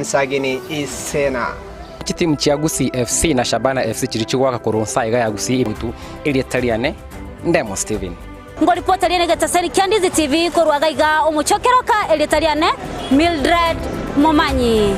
Sagini Isena. Chitimu chia Gusii FC na Shabana FC chiria chigoaka korwa nsa iga ya Gusii Ibutu erieta riane Ndemo Steven. Ngoripota riane egetaseri kia Ndizi TV korwa gaiga omochie o Keroka erieta riane Mildred Momanyi.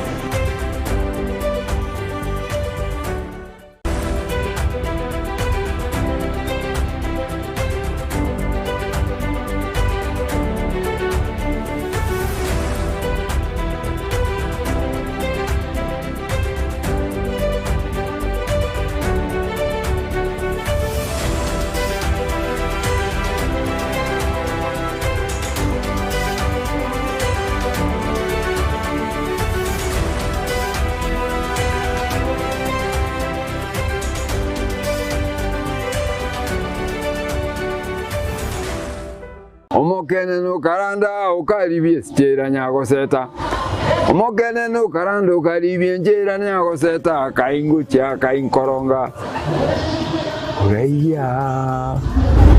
Omokenene okaranda okaribia esichera nyagoseta, Omokenene okaranda okaribia enchera nyagoseta, Akaingochia akainkoronga oraiya.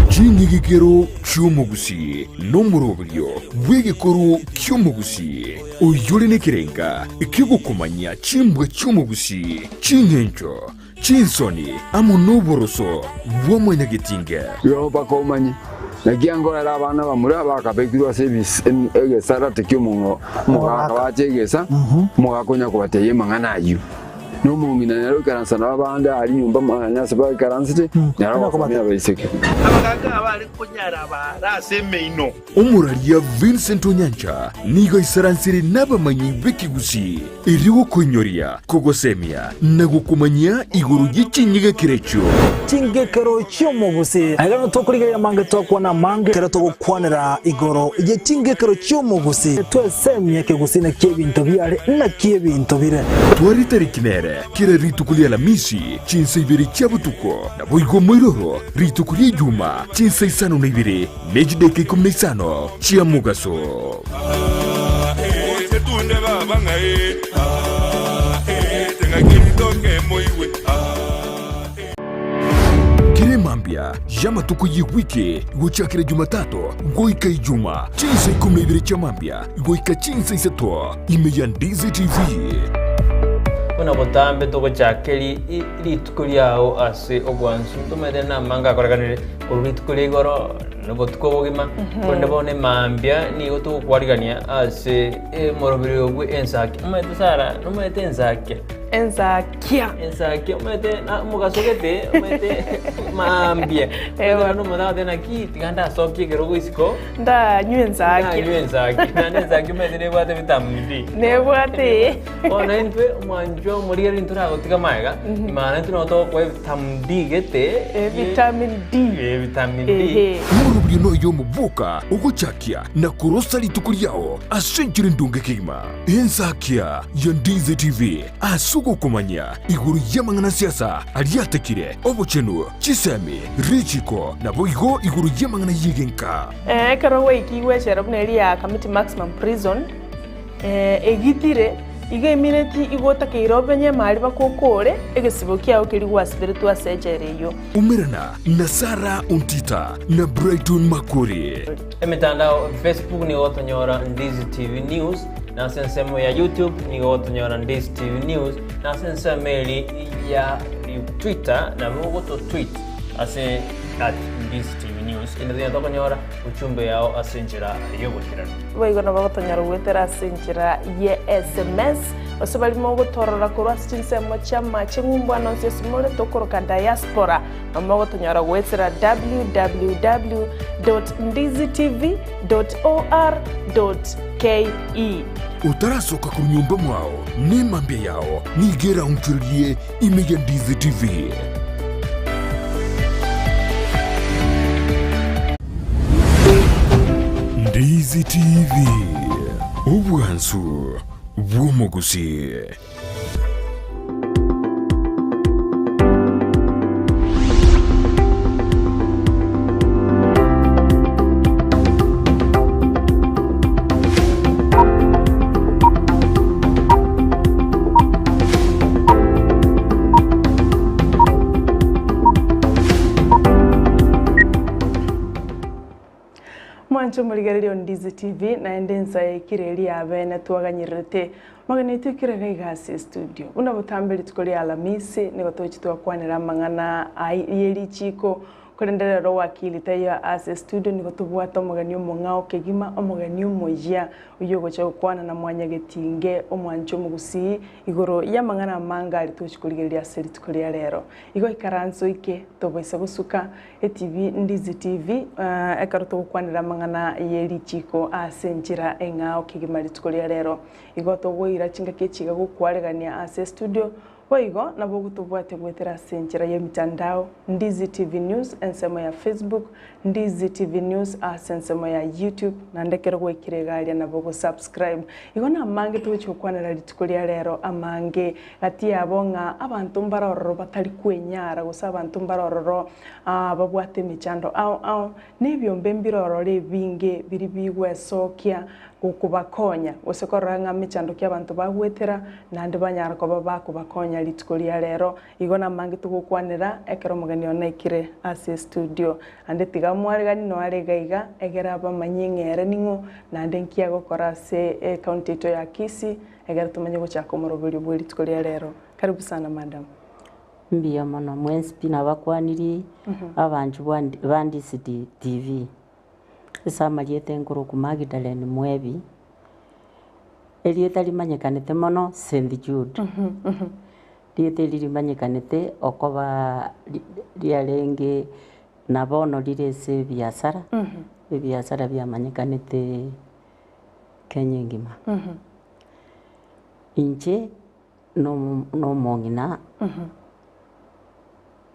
Ching'igikero chi'omogusii nomoroberio bw'egekoro ki'omogusii, oyore nekerenga ki'ogokomanyia chimbwa chi'omogusii, ching'encho, chinsoni, amo noboroso bwa mwanyagetinge. Igo mpaka omanye, naki ankorera abana bamura bakabekirwe ase egesarate ki'omogaka bache egesa, omogaka onya kobatebia amang'ana ayio. Na omong'ina nere oikaransa nabo abande aria nyomba mwane ase baikaransete, nere ogosomia abaiseke. Abagaaka abare konyara baare ase emeino. Omoraria Vincent Onyancha nigo aisaransire nabamanyi b'ekegusii erio gokoinyoria, kogosemia na gokomanyia igoro ye chinyegekero echio. Chingekero chi'omogusii. Aiga nigo tokorigereria amange twakwana amange ekero togokwanera igoro ye chingekero chi'omogusii. Twesemie ekegusii naki ebinto biare naki ebinto bire. Tware tariki nere kera rituko ri'Alamisi chinsa ibere chia botuko, naboigo moiroro rituko ri'Ejuma chinsa isano na ibere ne chidaeka ikomi na isano chia mogaso. Kera emambia y'amatuko y'ewiki gochakera Jumatatu goika Ijuma, chinsa ikomi na ibere chia mambia goika chinsa isato, ime ya Ndizi TV. Buna botambe togochaka rituko riao ase obwansu, ntomanyete namange akorekanire korwa rituko ria igoro na obotuko obogima, korende bono emambia nigo togokwarigania ase omoroberi bwe ensaki. Omanyete Sarah, nomanyete ensakia? Ensakia. Ensakia omanyete na omogaso gete omanyete mambia. Eeh bono. Naende omonto agoteba naki tiga ndasokie ekerogo isiko. Ndanywe ensakia. Ndanywe ensakia. Naende ensakia omanyete nebwate vitamin D. Nebwate ee. Bono intwe omwanchwa omorigereria ntoragotiga magega, maana intwe nabo togokoa evitamin D gete. Vitamin D. Eh, vitamin D. Ehe. Omoroberio noyo omoboka ogochakia na korosa rituko riao ase enchera endonge kegima. Ensakia ya Ndizi TV ase ogokomanyia igoro y'amang'ana siasa aria atekire, obochenu, chisemi, richiko, naboigo igoro y'amang'ana y'egenka. Ekero gwaikigwe echela buna eria ya Kamiti Maximum Prison, egitire, igo emineti igo otakeire obenye emari bakokore egesibo kiao keria gwasiberetwe ase echela eyio. Umerana na Sarah Ontita na Brighton Makori. Emetandao Facebook nigo ogotonyora Ndizi TV News, na ase ensemo ya YouTube nigo ogotonyora Ndizi TV News, na ase ensemo eri ya Twitter nabo ogoto tweet ase at Ndizi TV News. Kende tonya tokonyora ujumbe yao ase enchera y'oboikeranu. Boigo nabo gotonyora goetera ase enchera ye sms, gose baria mogotorora korwa ase chinsemo chi'amache ng'umbu ande onsi ase more tokoroka diaspora, nabo mogotonyora goetera www dot ndizitv dot or dot ke. Otarasoka korwa nyomba mwao, nemambia yao nigo eraonchorerie ime ya Ndizi TV. Ndizi TV, obwansu bw'omogusii. Mwanche omorigereria o Ndizi TV, naende ensa yaikire eria ya bene twaganyererete. Magena aito ekero iga ase estudio. Buna botambe rituko ria Alamisi nigo togochia twakwanera amang'ana ye richiiko, korende rero wakili taiyo ase estudio nigo tobwate omogeni omong'ao kegima, omogeni omoyia oyio ogocha gokwana na mwanyagetinge omwanchi omogusii igoro y'amang'ana amange aria togochia korigereria ase rituko ria rero. Igo ikaranse oike tobaisa gosuka Etibi Ndizi TV, ekero togokwanera amang'ana ye richiiko ase enchera eng'ao kegima rituko ria rero. Igo togoira chingaki echi iga gokwaregania ase estudio, boigo nabo ogotobwatia goetera ase enchera y'emitandao, Ndizi TV News ensemo ya Facebook, Ndizi TV News ase ensemo ya YouTube, naende ekero gwaikire iga aria nabo ogosubscribe. Igo namange togochia gokwanera rituko ria rero amange Gati yabo ng'a abanto mbare ororo batari kwenyara, gose abanto mbare ororo babwate emechando ao ao, na ebiombe mbire ororo ebinge biria bigwesokia gokobakonya, gose korora ng'a mechando ki abanto bagwetera, naende banyara koba bakobakonya rituko ria rero. Igo namange togokwanera ekero omogeni one aikire ase estudio. Naende tiga mwaregani noare iga iga, egere abamanyie ng'a ere ning'o, naende nki agokora ase ecounty yaito ya Kisii, Ekero tomanye gochaka omoroberio bwe rituko ria rero. Karibu sana madam. Mbuya mono mwensi pi nabakwanirie abanchwa ba Ndisi TV. Ase amarieta enkoroku Magdalene Mwebi, erieta rimanyekanete mono St Jude. Rieta eri rimanyekanete okoba riarenge na bono rire ase ebiasara, ebiasara biamanyekanete Kenya engima. Inche nomong'ina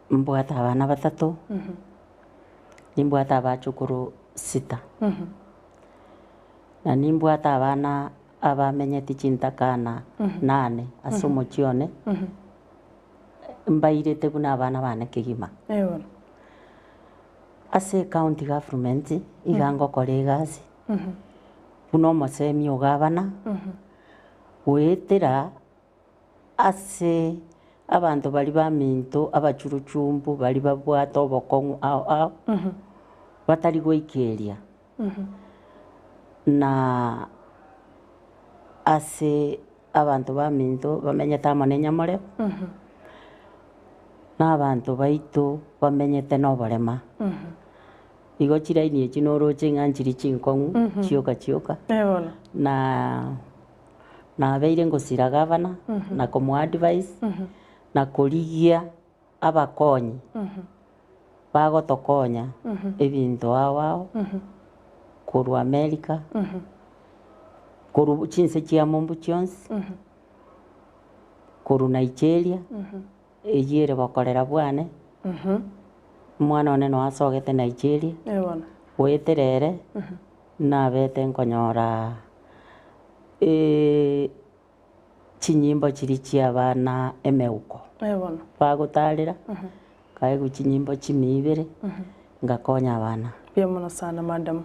mbwate abana batato, nimbwate abachukuru sita, na nimbwate abana abamenyeti chintakana nane ase omochie one, mbairete buna abana bane kegima. Ase ecounty government iga ngokora egasi. Buna omosemi o gavana, goetera ase abanto baria baminto abachuruchumbu baria babwate obokong'u ao ao, batari goikeria, na ase abanto baminto bamenyete amo na enyamorero, na abanto baito bamenyete na oborema. Igo chiraini echi noroche ng'a nchiri chinkong'u chioka chioka, na nabeire ngosira gavana na komoadvise na korigia abakonyi bagotokonya ebinto ao ao korwa America, korwa chinse chia mombu chionsi, korwa Nigeria. Eyio ere bokorera bwane, omwana one noe asogete Nigeria, goetera ere, nabete nkonyora chinyimbo chiria chia abana emeuko, bagotarera, nkaegwa chinyimbo chimia ibere, ngakonya abana. Mbuya mono sana madam.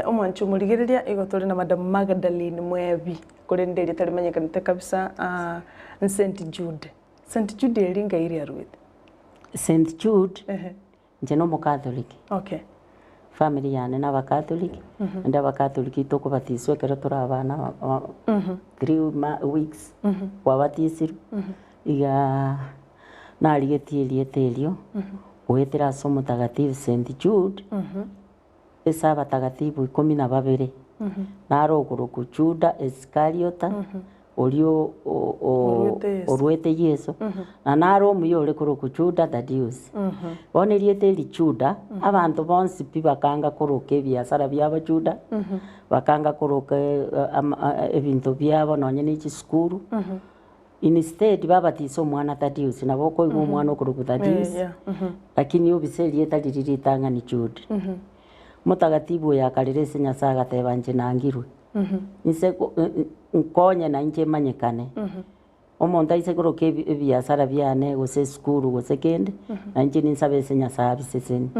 Omwanchi omorigereria, igo tore na madam Magdalene Mwebi. Korende eria tarimanyekanete kabisa St Jude. St Jude eri ngai riaruete? St Jude, inche na omocatholic. Okay. Family yane na abacatholic, naende abacatholic tokobatiswa ekero tore abana 3 weeks kwabatisirwe, igaa narigetie erieta erio, goetera ase omotagatifu St Jude. Ase abatagatifu ikomi na babere, naro okorokwa Juda Iskariota, oria oruete Yeso, na naro omuya ore korokwa Juda Thaddeus. Bono erieta eri Juda, abanto bonsi pi bakanga koroka ebiasara biabo Juda, bakanga koroka ebinto biabo nonye ne chisukuru, Instead babatise omwana Thaddeus, nabo okoigwa omwana okorokwa Thaddeus, lakini obise erieta riria ritang'ani Jude. Motagatibu oyo akarera ase Nyasae agateba inche nangirwe, inse nkonye na inche manyekane. Omonto aise koroka ebiasara biane gose esukuru gose kende, na inche ninsabe ase Nyasae abiseseni.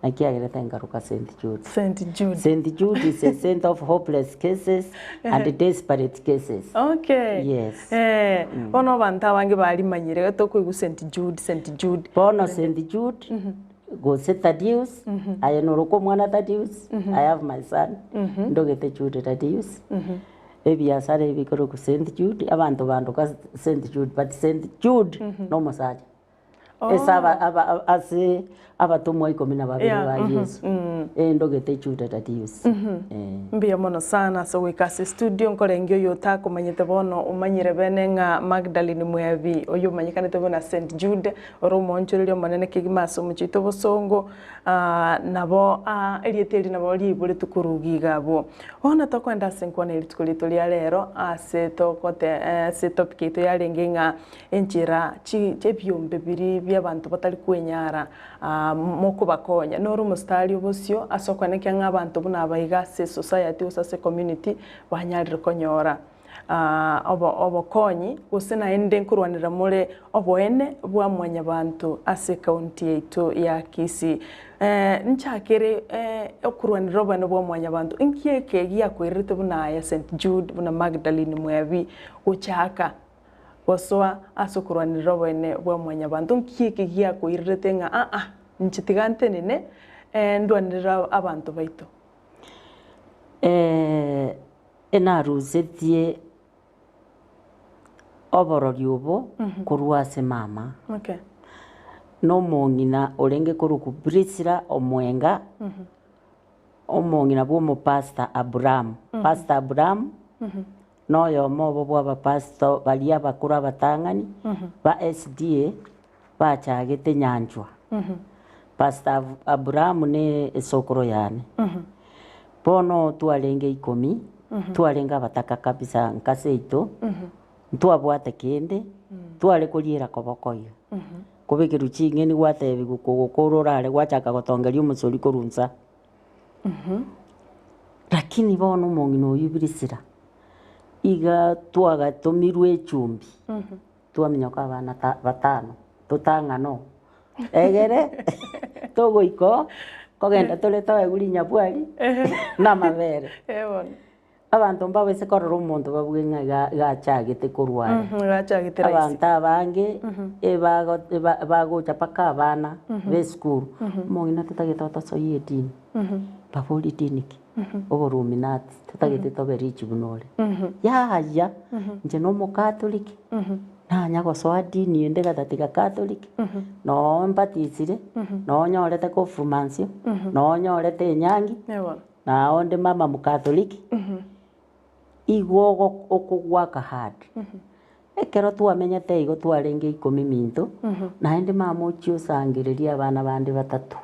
Naki agerete nkaroka Saint Jude. Saint Jude. Saint Jude is a saint of hopeless cases and desperate cases. Okay. Yes. Eh, bono abanto abange barimanyire tokoigwa Saint Jude, Saint Jude. Bono Saint Jude gose Thaddeus, aye norokwa omwana Thaddeus, I have my son, ndogete Jude Thaddeus. Ebiasara ebi bikorokwa St Jude, abanto bandoka St Jude, but St Jude na omosacha. Ase aba aba ase abatomwa ikomi na babere Yeah, ba mhm, Yeso. Endogete Juda Thaddeus. Eh. Mbuya mono sana ase ogoika ase estudio nkorenge oyo otakomanyete bono omanyire bene ng'a Magdalene Mwebi oyo omanyekanete buna St Jude ore omoonchoreria omonene kegima ase omochie oito Bosongo nabo erieta eri nabo riaiboretwe korwa iga abwo. Bono tokoenda ase enkwana ye rituko riaito ria rero ase togote ase etopic yaito yarenge ng'a enchera chi ebiombe biria bia abanto batari kwenyara mokobakonya. Nore omositari obosio ase okoenekia ng'a abanto buna aba iga ase esociety gose ase ecommunity banyarire konyora obokonyi gose naende nkorwanera more oboene bwa mwanyabanto ase ecounty yaito ya Kisii. Nchakere okorwanera oboene bwa mwanyabanto, inki eke giakoirerete buna aye St Jude buna Magdalene Mwebi gochaka gosoa ase okorwanera oboene bwa mwanyabanto, nki eke giakoirerete ng'a aa inche tiga ntenene ndwanerere abanto baito? Enarusetie oborori obo korwa ase mama, Okay. na omong'ina orenge korokwa Priscilla Omwenga, omong'ina bwa omopastor Abraham. Pastor Abraham, na oyomo obo bwa abapastor baria abakoro abatang'ani ba SDA bachagete nyanchwa. Pastor Abraham ne esokoro yane. Bono twarenge ikomi, twarenge abataka kabisa nka seito, ntwabwate kende, tware koriera koboko iga. Kobekerwa ching'eni gwatebiwa kogokora orare gwachaka gotongeria omosori korwa nsa. Lakini bono omong'ina oyio Priscilla, iga twagatomirwe echumbi, twaminyoka abana ta batano, totang'ane oo, egere togoika oo, kogenda tore toegwe rinyabwari na amabere. Abanto mbabase korora omonto babue ng'a iga iga achagete korwa are. Gachagete rahisi. Abanto abange ebago eba bagocha mpaka abana ba esukuru, omong'ina totagete otosoyie edini, baborie dini ki? Oboruminati, totagete tobe rich buna ore. Yaya, inche na omokatoliki, nanya gosoa dini ende gatatiga catholic, noo mbatisire, noo nyorete confirmation, noo nyorete enyangi. Na onde mama mokatholiki, igo ogo okogwaka hard. Ekero twamenyete igo twarenge ikomi minto, naende mama ochia osangereria abana bande batato,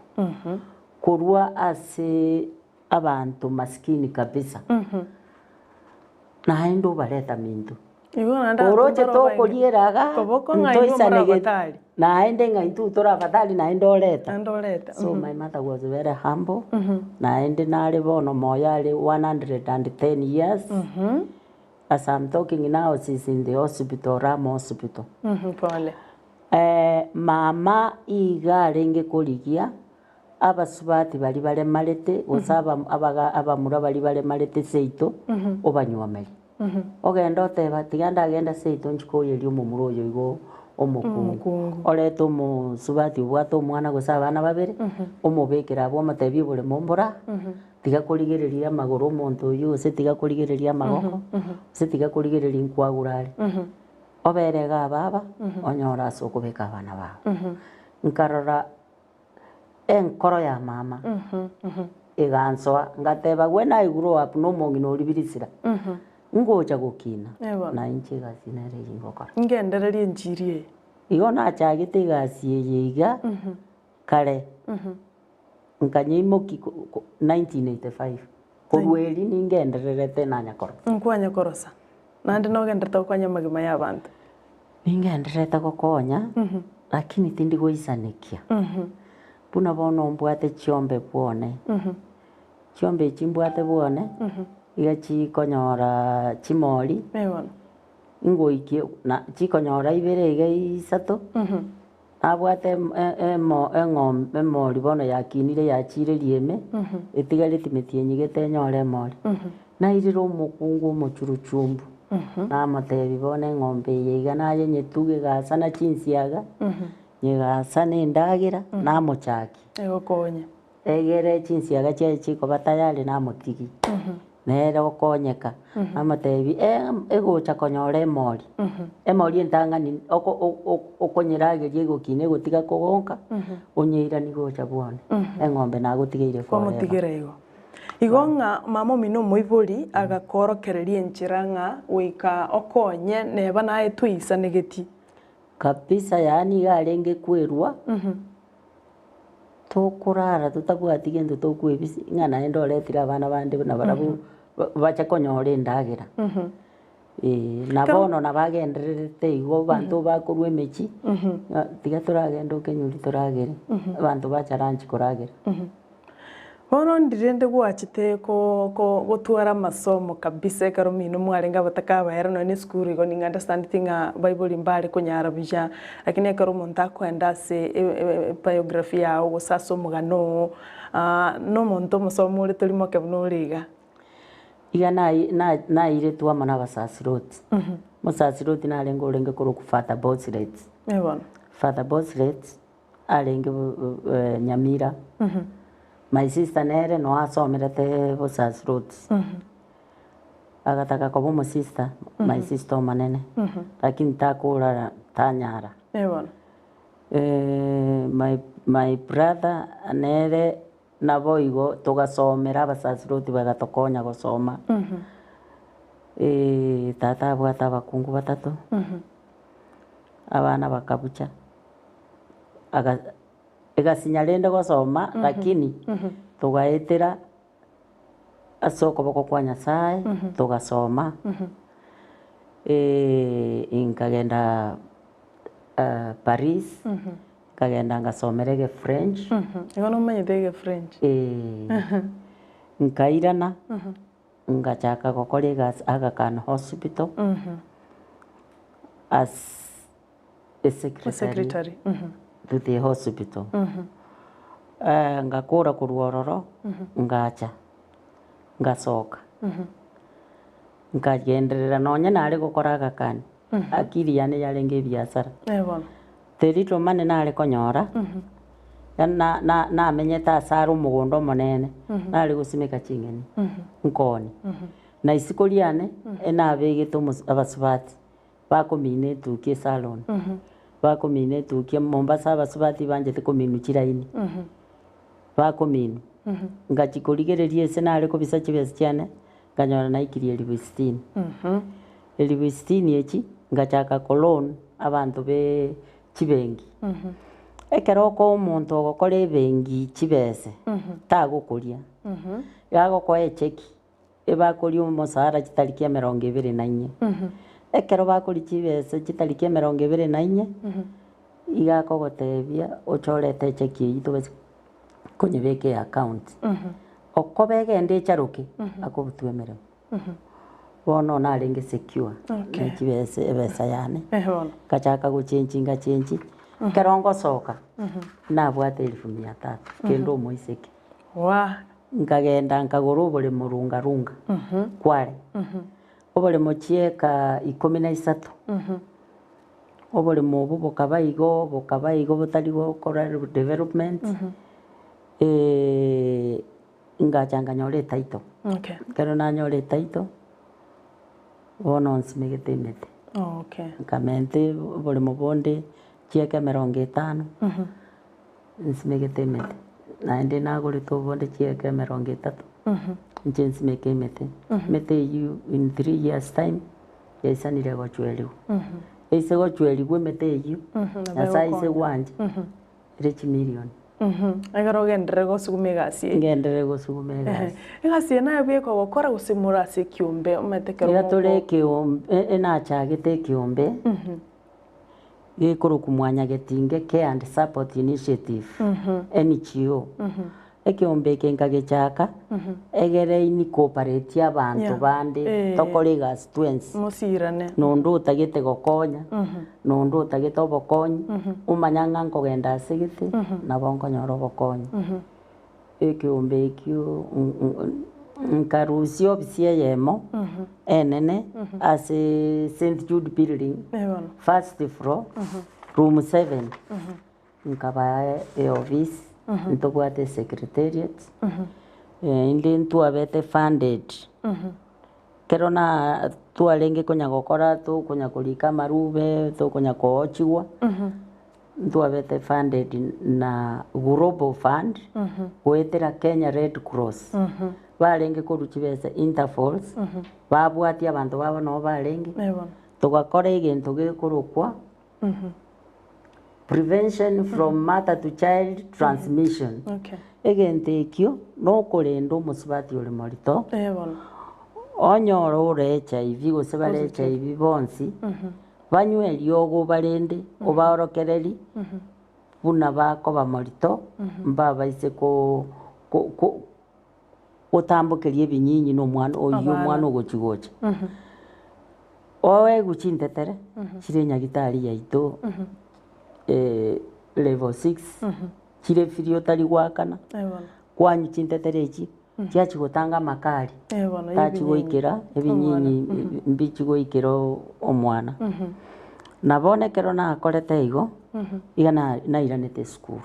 korwa ase abanto maskini kabisa, naende obareta minto. Igo naende abanto Oroche mbaro baenge. tokoriera igaa, Koboko ng'a inwe ntoisanegeti, morabatari. naende ng'a intwe torabatari naende oreta. Naende oreta, So my mother was very humble, naende nare bono moyo are 110 years, as I'm talking now she's in the hospital, Rama hospital. Pole. Mama iga arenge korigia abasubati baria baremarete gose aba- abaga abamura baria baremarete seito, obanywomerie. Ogende oteba tiga ndagende seito nchie koyeria omomura oyo igo omokungu. Orete omosubati obwate omwana gose abana babere, omobekere abwo omotebie oboremo mbora, tiga korigereria amagoro omonto oyio gose tiga korigereria amagoko, gose tiga korigereria nkwagura are. Obere iga baba, onyore ase okobeka abana bao. Nkarora enkoro ya mama egansoa, ngateba when I grow up na omong'ina oria Birisira, ngocha gokina na inche egasi nere eyio ngokora. Ngendererie enchiri eye. Igo nachagete egasi eye iga kare, nkanyeimokia 1985, korwa erio ningendererete nanya korosa. Nkwanya korosa, naende nogenderete gokonya amagima ya abanto. Ningendererete gokonya, lakini tindi goisanekia. Buna bono mbwate chiombe bwone, chiombe echi mbwate bwone, iga chikonyora chimori, ngoikie na chikonyora ibere iga isato, nabwate emo eng'ombe emori bono yakinire yachire rieme, etigareti metienyi gete enyore emori. Nairire omokungu omochuruchumbu, namotebia bono eng'ombe eye iga naye nyetuge egasana chinsiaga, nyegasane endagera, namochakia. Egokonye. Egere chinsiaga chiaye chikoba tayari namotigia. Nere okonyeka, amotebi egocha konyora emori, emori entang'ani oko okonyerageria egokina egotiga kogonka, onyeirani gocha bwone, eng'ombe nagotigeire forever. Kwamotigera igo. Igo ng'a mama omino omoibori agakoorokereria enchera ng'a goika okonye neba naye tweisanegeti. Kabisa yaani iga arenge kwerwa, tokorara totabwati gento tokoebisia ng'a naende oretire abana bande buna barabwo bache konyora endagera. Eh, na bono nabagendererete igo abanto bakorwa emechie, ng'a tiga toragende okenyori toragere, abanto bacha lunch koragera. Bono ndirende gwachete ko ko gotwara amasomo kabisa ekero mino mwarenge abataka abaere nonya na esukuru igo nigo understandeti ng'a baibori mbare konyara buya, lakini ekero omonto akoenda ase biography yago gose ase omogano oo, na omonto omosomi ore tori moke buna ore iga. Iga nai na nairetwe amo na abasasiroti, omosasiroti narenge orenge korokwa Father Boslet, Eh bono. Father Boslet. arenge Nyamira, my sister nere noo asomerete bosasiroti, agataka koba omosister, my sister omonene, lakini takorara tanyara. My my brother nere naboigo togasomera abasasiroti bagatokonya gosoma, tata abwate abakungu batato, abana bakabucha. Aga egasinya rende gosoma lakini togaetera ase okoboko kwa Nyasaye togasoma, nkagenda Paris, nkagenda ngasomera egefrench. Igo nomanyete egefrench? Nkairana, ngachaka gokora egasi Aga Khan Hospital as a secretary Secretary. to the hospital. Ngakora korwa ororo, ngacha, ngasoka, nkagenderera nonye nare gokora agakani, akili yane yarenge ebiasara. Eh bono. The little money nare konyora, na- na- namenyete ase are omogondo omonene, nare gosimeka ching'eni, nkoonia. Na isiko riane, enabegete omosi abasubati. Bakomina etukia esalon, bakomina etukia Mombasa abasubati banchete kominwa chiraini, bakominwa, ngachia korigereria ase nare kobisa chibesa chiane, nkanyora naikirie elifu sitini. Elifu sitini echi, ngachaka ko loan abanto be chibenki. Ekero okoa omonto ogokora ebenki chibese, tagokoria, iga agokoa echeki. Ebakoria omosara chitariki emerongo ebere na inye. Ekero bakoria chibesa chitariki emerongo ebere na inye, iga akogotebia oche orete echeki eywo tobase konyebeka eaccount. Okoba egende echaroke, akobutwa emeremo. Bono narenge secure Okay. na chibesa ebesa yane, Ehe bono. ngachaka gochenchi ngachenchi, ekero ngosoka, nabwate elfu mia tatu, kende omoiseke. Wah! Nkagenda nkagora oboremo runga runga kware, oboremo chieka ikomi na isato, oboremo obwo bokaba igo bokaba igo botari gokora development, ngacha nkanyora etitle. Okay. Ekero nanyora etitle, bono nsimegete emete. Okay. Nkamenta oboremo bonde chieka emerongo etano. Nsimegete emete, naende nagorete obonde chieka emerongo etato, inche nsimeke emete, emete eyio in three years time, yaisanire gochwerigwa. Eise gochwerigwa emete eyio, Nyasaye aise gwancha, ere chimilion. Ekero ogenderere gosuguma egasi eye. Ngenderere gosuguma egasi. Egasi eye naye bweka ogokora gose more ase ekiombe omanyete ekero Iga tore moko. ekiombe, enachagete ekiombe. Gekorokwa Mwanyagetinge Care and Support Initiative, NGO. Ekeombe eke nkagechaka egere incorporate abanto Yeah. bande Eh. tokore egasi twensi. Mosirane. Na onde otagete gokonya, na onde otagete obokonyi, omanya ng'a nkogenda ase gete, nabo nkonyora obokonyi. Ekeombe ekio nkarusia ofisi eyemo enene ase St Jude building, first floor, room 7, nkabaa eofisi, ntobwate esecretariat, inde ntwabete funded. Ekero na twarenge konya gokora tokonya korika amarube, tokonya koochigwa, ntwabete funded na Global Fund, goetera Kenya Red Cross. Barenge korwa chibesa intervals, babwatia abanto babo nabo barenge, togakora egento gekorokwa prevention from mother to child transmission. Egento ekio nokorenda omosubati ore morito, onyore ore HIV gose bare HIV bonsi, banywe eriogo obarende, obaorokereri buna bakoba morito, mbabaise ko ko gotambokeria ebinyinyi na omwana oyio omwana ogochi gocha. Oegwe chintetere chire nyagitari yaito level six, chire free otari goakana, kwanywa chintetere echi, chiachia gotanga amakari, tachi goikera ebinyinyi mbichi goikera omwana. Na bono ekero nakorete igo, iga nairanete esukuru.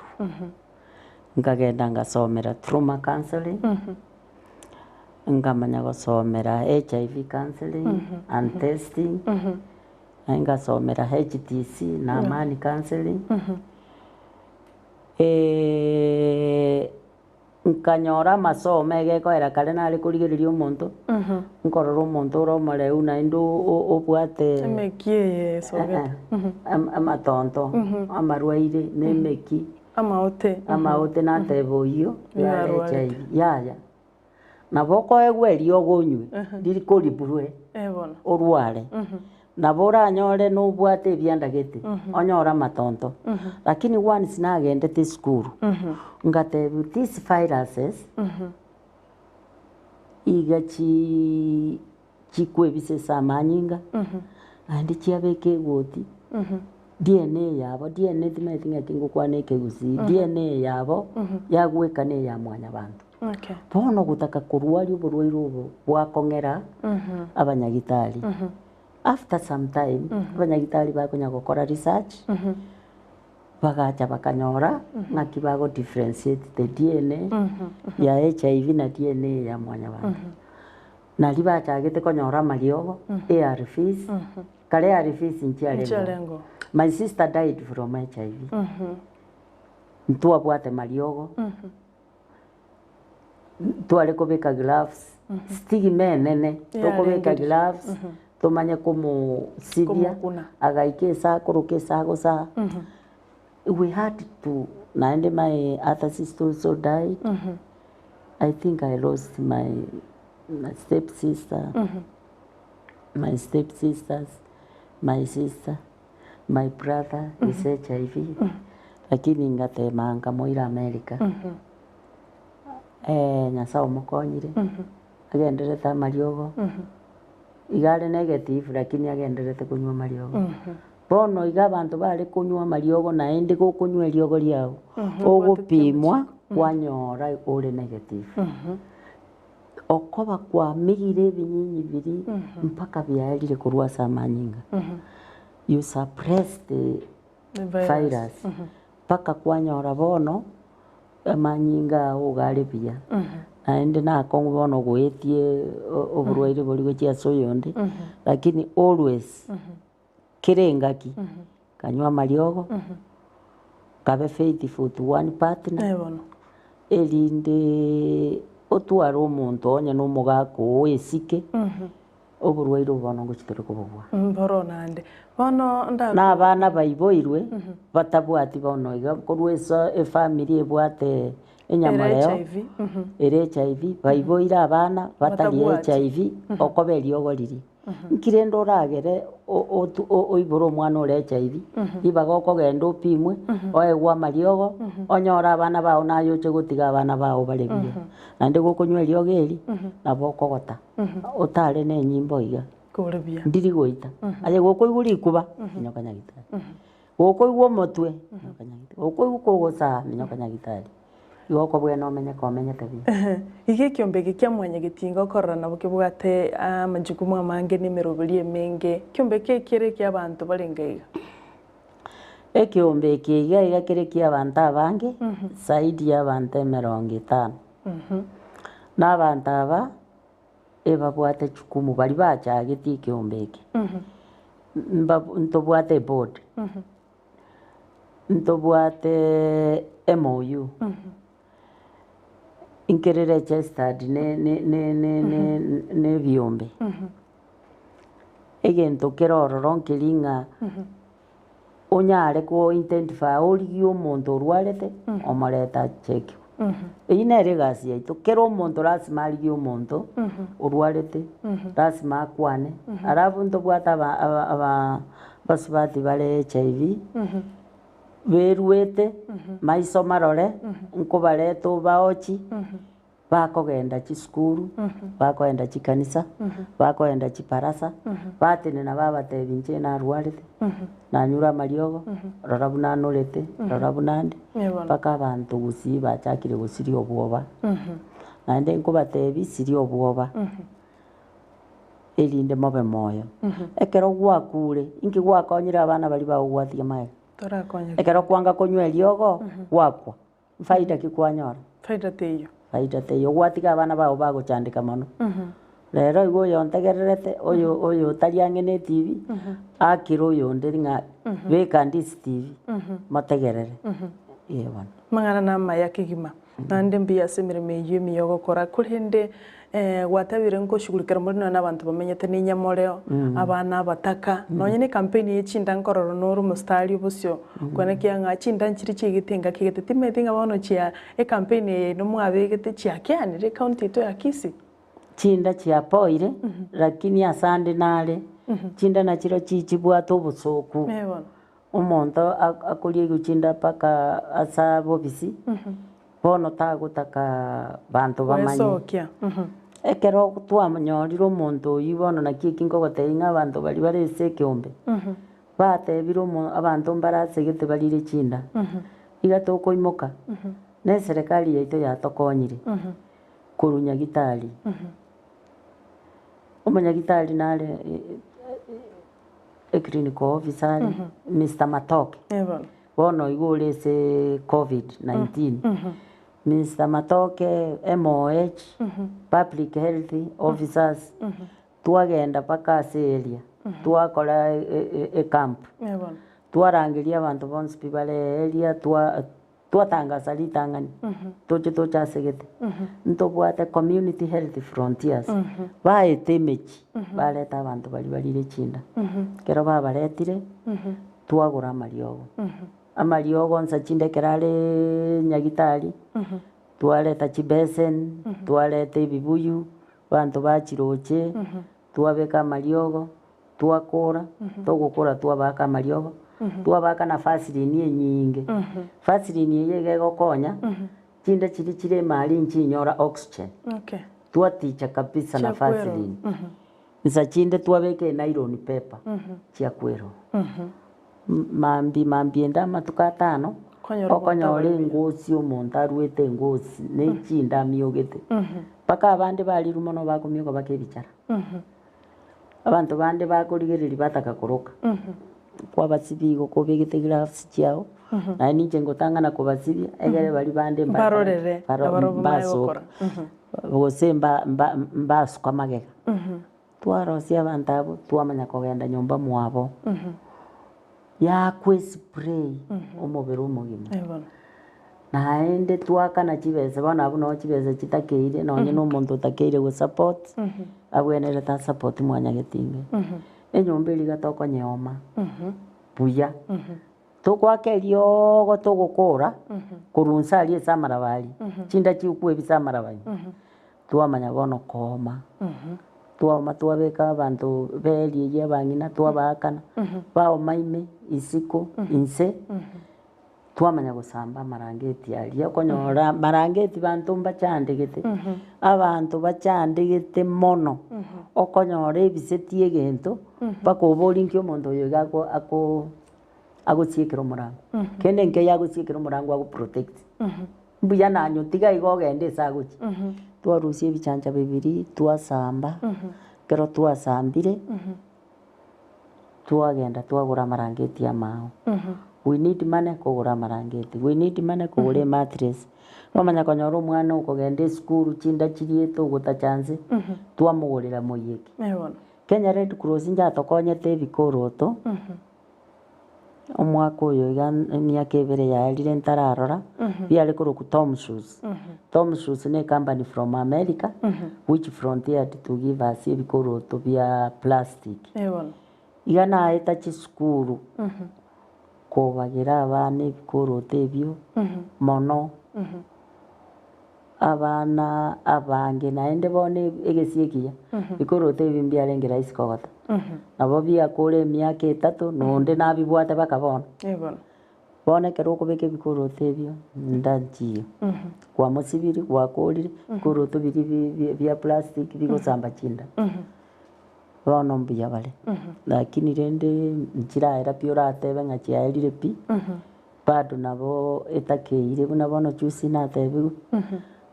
Nkagenda ngasomera trauma counselling, nkamanya gosomera HIV counselling and testing, naende ngasomera HTC na Amani counselling, nkanyora amasomo egekoera kare nare korigereria omonto, nkorora omonto ore omoreu naende obwate Emekia eye esogete. amatonto, amarwaire na emeki. Amaote. Amaote nateba oyio Nigo yare arwarete. HIV yaya. Nabo okoegwa eriogo onywe riri koriburwe Eh bono. orware. Nabo oranyore nobwate ebianda gete onyore amatonto. Lakini once nagendete esukuru ngatebiwa these viruses iga chii chikwebisa ase amanyinga naende chiabeka egoti. DNA yabo, DNA timanyeti ng'aki ngokwana ekegusii, DNA yabo yagweka na eya mwanyabanto. Okay. Bono gotaka korwaria oborwaire obo bwakong'era abanyagitari. After some time, abanyagitari bakonya gokora research, bagacha bakanyora ng'aki bago differentiate the DNA ya HIV na DNA ya mwanyabanto. Nari bachagete konyora amariogo, ARVs, kare ARVs nchiarengeo. Nchiarengeo. My sister died from HIV. Ntwabwate mariogo, tware kobeka gloves, stigma enene, tokobeka Yarenge. gloves, tomanye komosibia, Komokuna. agaika ase akoroka ase agosaa. We had to, naende my other sister also died. I think I lost my, my step sister, my step sisters, my sister, my brother is HIV. Lakini ngatema nkamoira America. Eh, Nyasaye omokonyire, agenderete amariogo, iga are negative lakini agenderete konywa amariogo. Bono iga abanto bare konywa amariogo naende gokonywa eriogo riao, ogopimwa kwanyora ore negative. Okoba kwamigire ebinyinyi biria mpaka biaerire korwa ase amanyinga. You suppress the The virus. virus mpaka kwanyora bono amanyinga ao iga are buya. Naende nakong'u bono goetie oborwaire boria gochia ase oyonde, lakini always kera engaki kanywa amariogo, kabe faithful to one partner, Eh bono. erinde otware omonto onye na omogaka oo esike, oborwaire obo bono ngochi tore kobobua. Mboro naende. Bono nda Na abana baiboirwe, batabwati bono iga korwa ase efamiri ebwate enyamoreo, Ere HIV. ere HIV, baiboire abana batari Batabwati. HIV, okoba eriogo riria. Nki rende oragere oibore omwana ore HIV, ribaga okogenda opimwe, oegwe amariogo, onyore abana bao naye oche gotiga abana bao bare buya. Naende gokonywa eriogo eri, nabo okogota, otare na enyimbo iga. Kore buya. Ndiri goita. Aye gokoigwa rikuba, minyoka nyagitari. Gokoigwa omotwe, minyoka nyagitari. Gokoigwa kogosaa, minyoka nyagitari. Igo okobwena omenye komenyete buya. Iga ekiombe eke kia mwanyagetinga okorora nabo kebwate amajukumu amange na emeroberi emenge. Ekiombe eke kere ekia abanto barenge iga. Ekiombe eke iga iga kere kia abanto abange, zaidi ya abanto emerongo etano. Na abanto aba. Ebabwate jukumu baria bachagetie ekeombe eke, mba ntobwate eboard, ntobwate MOU, nkere registered ne ne ne ne ne na ebiombe. Egento kere ororo nkeri ng'a onyare ko identify origie omonto orwarete omorete achekiwe. Eyio nere egasi yaito, kera omonto lasima arigie omonto orwarete, lasima akwane, alafu ntobwate aba aba aba abasubati bare HIV, beruete maiso marore, nkobareta obaochi. Bakogenda chisukuru, bakoenda chikanisa, bakoenda chibarasa, batenena babatebia inche narwarete, nanyure amariogo, rora buna anorete, rora buna ande, mpaka abanto gusii bachakire gosiria obwoba. Naende nkobatebia siria obwoba, erinde mobe moyo. Ekero gwakure, inki gwakonyire abana baria bagogwatiga magega? Ekero kwanga konywa eriogo, gwakwa. Faida ki kwanyora? Faida teiyo. Faida teiyo. Gwatiga abana bao bagochandeka mono. Rero igo oyontegererete, oyo oyo otari ang'e na etibi, akire oyonde ng'a beka ndisi tibi, motegerere. Ee bono. Amang'ana namaya kegima, naende mbuya ase emeremo eyio emiya ogokora, korende gwatabire nkoshughulikera more nonya na abanto bamenyete na enyamoreo, abana abataka, nonya na ekampeni ye chinda nkorora nore omositari obosio, kwenekia ng'a chinda nchire chiaigete engaki gete, timanyeti ng'a bono chia ekampeni eye yaino mwabegete chiakeanire ecounty yaito ya Kisii? Chinda chiapoire, lakini ase ande nare, chinda nachiro chichibwate obosoku. Omonto akoriegwa chinda mpaka ase abobisi, bono tagotaka banto bamanye. Gwesokia. Ekero twamonyorire omonto oyio bono naki eki nkogotebia ng'a abanto baria bare ase ekeombe, batebire omo abanto mbare ase gete barire chinda, iga tokoimoka, na eserekari yaito yatokonyire, korwa nyagitari. Omonyagitari nare Eclinical officer are Mister Matoke bono igo ore ase covid 19 Mister Matoke MOH public health officers twagenda mpaka ase area twakora ecamp twarangeria abanto bonsi pi bare area twa. Twatangasa ritang'ani, toche toche ase gete, ntobwate community health frontiers, baete emechie, bareta abanto baria barire chinda. Ekero babaretire, twagora amariogo. Amariogo nsa chinde ekero are nyagitari, twareta chibeseni, twareta ebibuyu, abanto bachiroche. Twabeka amariogo, twakora, togokora twabaka amariogo, twabaka na vaseline enyinge. Vaseline eye iga egokonya, chinde chiria chire emari nchinyora oxygen. Okay. Twaticha kabisa na Chiakwero. vaseline. Nsa chinde twabeka enylon paper, chiakwero. Mambia mambia ende amatuko atano, Okonyora okonyora omonto abarire. engosi omonto arwete engosi, ne chinda amiogete. Mpaka abande barirwe mono bakomioka baka ebichara. Abanto bande bakorigereria bataka koroka. Kwabasibia igo kobegete gloves chiao, naende ninche ngotang'ana kobasibia, egere baria bande mbakore ki? Barorere, Baro nabarobwo bamanye mbasoka. gokora. Gose mba mba mbasuka magega. Twarosia abanto abwo, twamanya kogenda nyomba mwabo, yakwa espray omobere omogima. Naende twakana chibesa, bono abwo noo chibesa chitakeire, nonye na omonto otakeire gosupport, abwenerete asupport mwanyagetinge. Enyomba eria iga tokonyeoma buya, togoaka eriogo togokora, korwa inse aria ase amaraba aria, chinda chikwebisa amaraba ime. Twamanya bono kooma, twaoma twabeka abanto b'eria eyio abang'ina twabaakana, baoma ime, isiko, inse, twamanya gosamba amarangeti aria okonyora amarangeti banto mbachandegete, abanto bachandegete mono, okonyora ebiseti egento, mpaka oborie nki omonto oyo iga ako ako agosiekera omorango, kende nkeiyo agosiekera omorango ago protect. Mbuya nanyotiga igo ogende ase agochia. Twarusia ebichancha bibiri twasamba, ekero twasambire, twagenda twagora amarangeti amao. We need money kogora amarangeti, we need money kogora emattress, Kwamanya konyora omwana okogenda esukuru chinda chiriete ogotacha nse, twamogorera moiyeki. Kenya Red Cross inche atokonyete ebikoroto, omwaka oyo iga emiaka ebere yaerire ntararora, biare korokwa Tom Shoes. Tom Shoes na ecompany from America, which frontiered to give us ebikoroto bia plastic. Iga naeta chisukuru, kobagera abana ebikoroto ebio, mono, abana abange naende bono egesi ekiya, bikoroto ebi mbiarenge rahisi kogota, nabo biakore emiaka etato, nonde nabibwate mpaka bono. Bono ekero okobeka ebikoroto ebio, ndanchiyo, kwamosibirie, gwakorire, ebikoroto biria bi- bia plastic bigosamba chinda. Bono mbuya bare, lakini rende nchiraera pi oratebe ng'a chiaerire pi, bado nabo etakeire buna bono juzi natebiwe,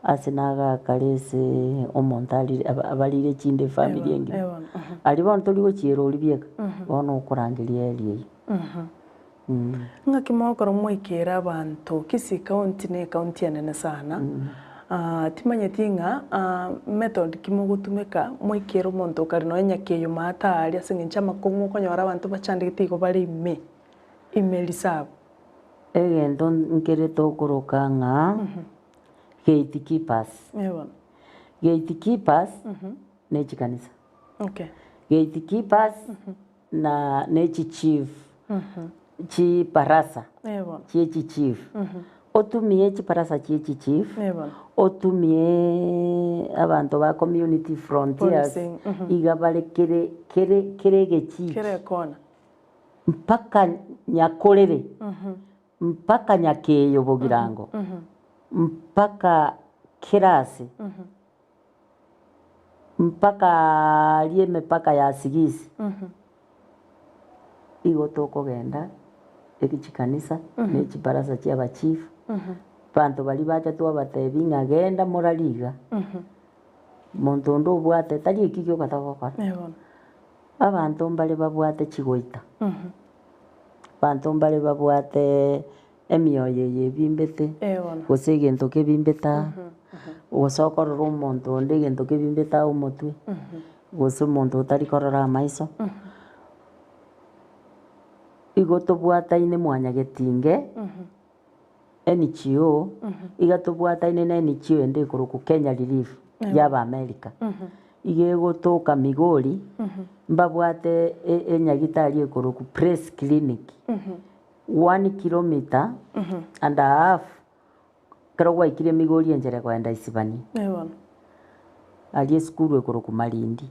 ase nagakare ase omonto arire abarire chinde efamiri engima. Aria bono tori gochiera oria bieka, bono okorangeria area eywo. Ng'aki mogokora moikere abanto Kisii county ne ecounty enene sana, timanyeti ng'a method ki mogotumeka moikere omonto okare nonya nyakeyo maate aria ase eng'encho amakong'u okonyora abanto bachandegete igo bare ime, ime risabu. Egento nkere tokoroka ng'a gatekeepers. Gatekeepers ne chikanisa. Gatekeepers na ne chichief chibarasa chie chichief, otumie chibarasa chie chichief, otumie abanto ba community frontiers iga bare kere kere kere egechichi mpaka nyakorere, mpaka nyakeyo bogirango, mpaka kera ase. Mpaka aria emepaka ya Sigisi, igo tokogenda chikanisa na chibarasa chia abachief, abanto baria bacha twabatebia ng'a genda morarie iga, monto onde obwate tari ekio gioka togokora, abanto mbare babwate chigoita, abanto mbare babwate Emioyo eye ebimbete, gose egento kebimbete aa, gose okorora omonto onde egento kebimbete aa omotwe, gose omonto otari korora amaiso, igo tobwataine mwanyagetinge, NGO, iga tobwataine na NGO ende ekorokwa Kenya Relief ya Abaamerica, iga egotoka Migori, mbabwate enyagitari ekorokwa Press Clinic. One kilometer and a half ekero gwaikire emigori enchera ekoenda Isibania. Aria esukuru ekorokwa Malindi.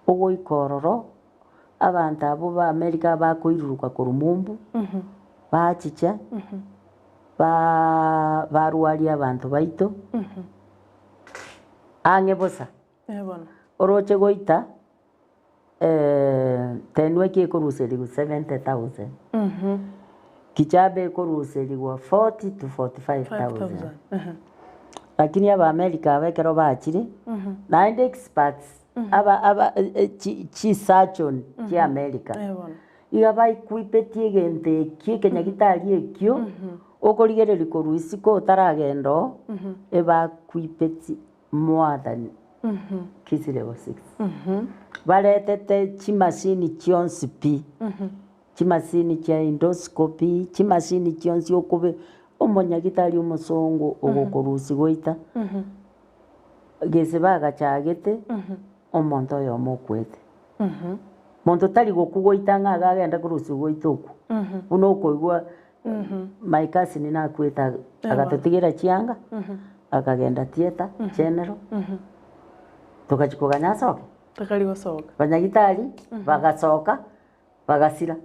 Ogoika ororo, abanto abwo ba America bakoiruruka korwa mumbu, bachicha, barwaria abanto baito, ang'e bosa. Oroche goita. Tenwa eki ekoruserigwa 70,000, kichabe ekoruserigwa 40 to 45,000. Lakini Abaamerika aba ekero bachire, naende experts aba aba chisurgeon chia America, iga baequipetie egento ekio ekenyagitari ekio, okorigereria korwa isiko otaragenda oo, ebaequipeti more than Kisii level 6. Baretete chimashini chionsi pi, chimashini chia endoscopy, chimashini chionsi okobe omonyagitari omosongo ogokorusia goita, gese bagachagete, omonto oyomo okwete. Monto tari gokwa goita ng'a iga agende korusia goita okwo, buna okoigwa My cousin nakwete agatotigera chianga, akagenda theatre general, togachia koganya asoke. Takari gosoka. Banyagitari bagasoka bagasira,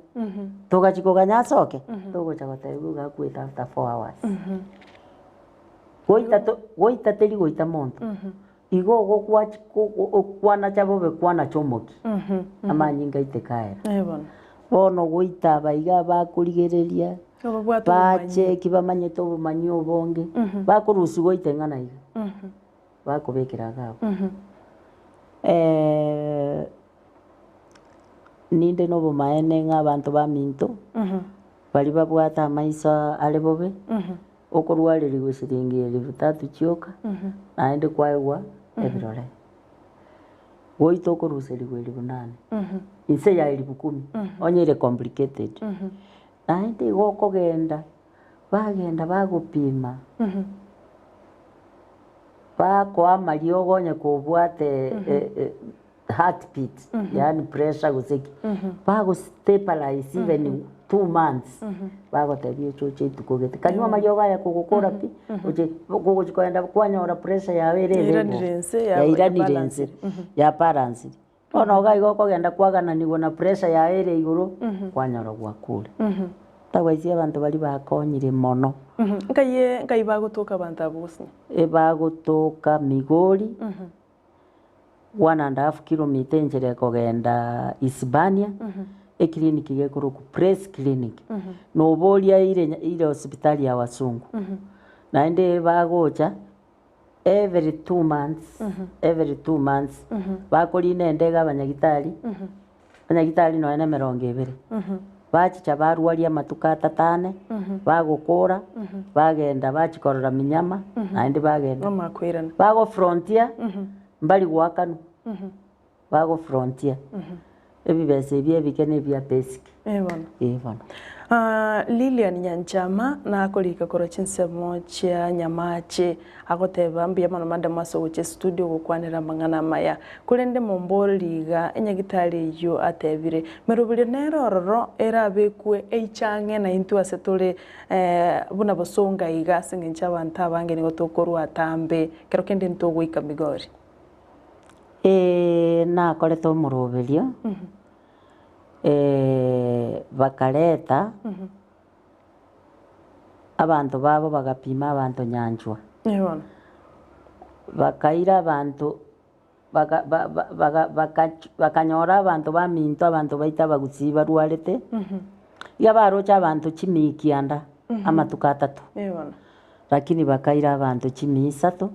togachia koganya asoke, togocha gotebiwa iga akwete after 4 hours. Goita to goita teri goita monto, igo ogokwachi okwanacha bobe kwanacha omokia, amanyinga aiteke aera. Bono goita aba iga bakorigereria, Babwate obomanyi. bacheki bamanyete obomanyi obonge, bakorusia goita eng'ana iga, bakobekera iga abwo. Ninde na obomaene ng'a abanto baminto, baria babwate amaiso are bobe. Okorwarerigwa siringi elifu tatu chioka, naende kwaegwa ebirore. Goita okoruserigwa elifu nane, inse ya elifu kumi, onye ere complicated. Naende igo okogenda, bagenda bagopima, bakoa amariogo onye kobwate heartbeat, yaani pressure gose ki, bago stabilize even 2 months, bagotebia oche oche rituko gete. Kanywa amariogo aya kogokora pi, oche kogochi kogenda kwanyora pressure yago ere ere Yairanire ense, yairanire yabalansire. ense, yabalansire. Bono iga igo okogenda kwagananiwa na pressure yago ere igoro, kwanyora gwakure. Otherwise abanto baria bakonyire mono. Nkai nkai bagotoka abanto abwo gose? Ebagotoka Migori, 1.5 kilometre enchera ekogenda Isibania, eclinic gekorokwa Praise Clinic. Noboria ire ire hospitali ya wasungu. Naende bagocha every 2 months, every 2 months, bakorina endege abanyagitari, abanyagitari nonya na 20. Bachicha barwaria amatuko atato ane, bagokora, bagenda bachia korora minyama, naende bagenda. Bamakoirana. Bago frontier, mbari goakanwa, bago frontier. Ebibesa ebi ebike na ebia basic. Eh bono. Eh bono. Lilian Nyanchama nakorika korwa chinsemo chia Nyamache agoteba mbuya mono madam ase ogocha studio gokwanera amang'ana amaya korende momboreri iga enyagitari eywo atebire meroberio nere ororo erabekwe eichang'e na intwe ase tore buna bosonga iga ase eng'encho abanto abange nigo tokorwa atambe kero kende ntogoika Migori. Nakorete omoroberio, bakareta abanto babo bagapima abanto nyanchwa. Bono. Bakaira abanto bakanyora abanto baminto abanto baito abagusii barwarete, iga baroche abanto chimikianda amatuko atato. Bono. Lakini bakaira abanto chimia isato,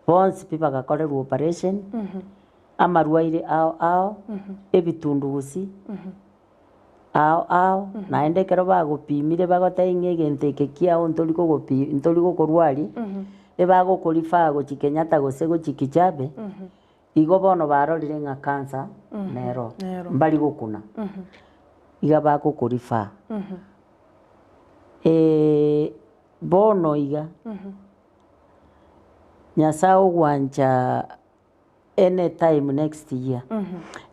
bonsi pi bagakorerwa operation, amarwaire ao ao, ebitundugusi ao ao, naende ekero bagopimire bagotebia ng'a egento eke kiago ntori kogopi ntori gokorwaria, ebagokorifer gochia Kenyatta gose gochia Kijabe, igo bono barorire ng'a cancer nero, Nero. mbari gokuna, iga bagokorifer. Bono iga, Nyasaye ogwancha anytime next year,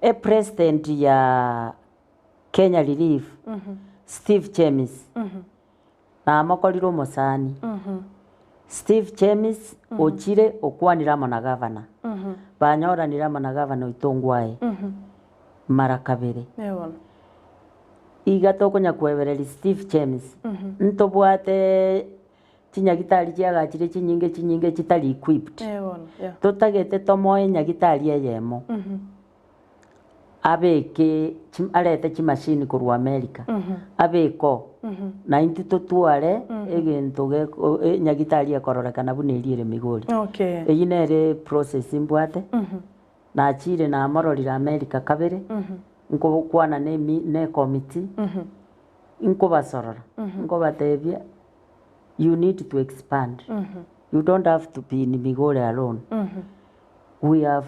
epresident ya Kenya Relief, Steve Chemis, namokorire omosani. Steve Chemis ochire okwanire amo na gavana, banyoranire amo na gavana oito Ngwae mara kabere. Bono. Iga tokonya kwebereria Steve Chemis, ntobwate chinyagitari chiagachire chinyinge chinyinge chitari equipped. Bono. Totagete tomoe nyagitari eyemo, abeke arete chimashini korwa America, abeke oo, na intwe totware egento geko nyagitari ekororekana buna eria ere Migori. Eywo nere process mbwate, nachire namororire America kabere, nkokwana na emi na ecommittee, nkobasorora, nkobatebia you need to expand, you don't have to be in Migori alone. We have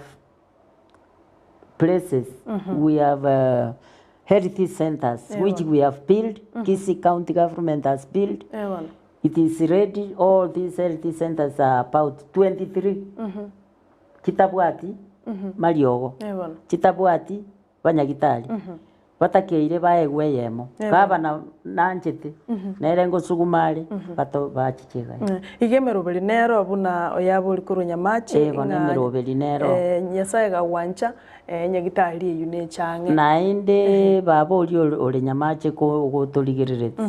places, we have health centers which we have built, Kisii County government has built. Bono. It is ready, all these health centers are about 23. Chitabwati mariogo, Bono. chitabwati banyagitari, batakeire baegwe eyemo, gavana nanchete, nere ngosuguma are, bato bachiche iga. Iga emeroberi nero buna oyabori korwa Nyamache Eh, bono ng'a, emeroberi nero. Nyasaye gagwancha nyagitari eywo nechang'e. Naende baba oria ore Nyamache gotorigerereti,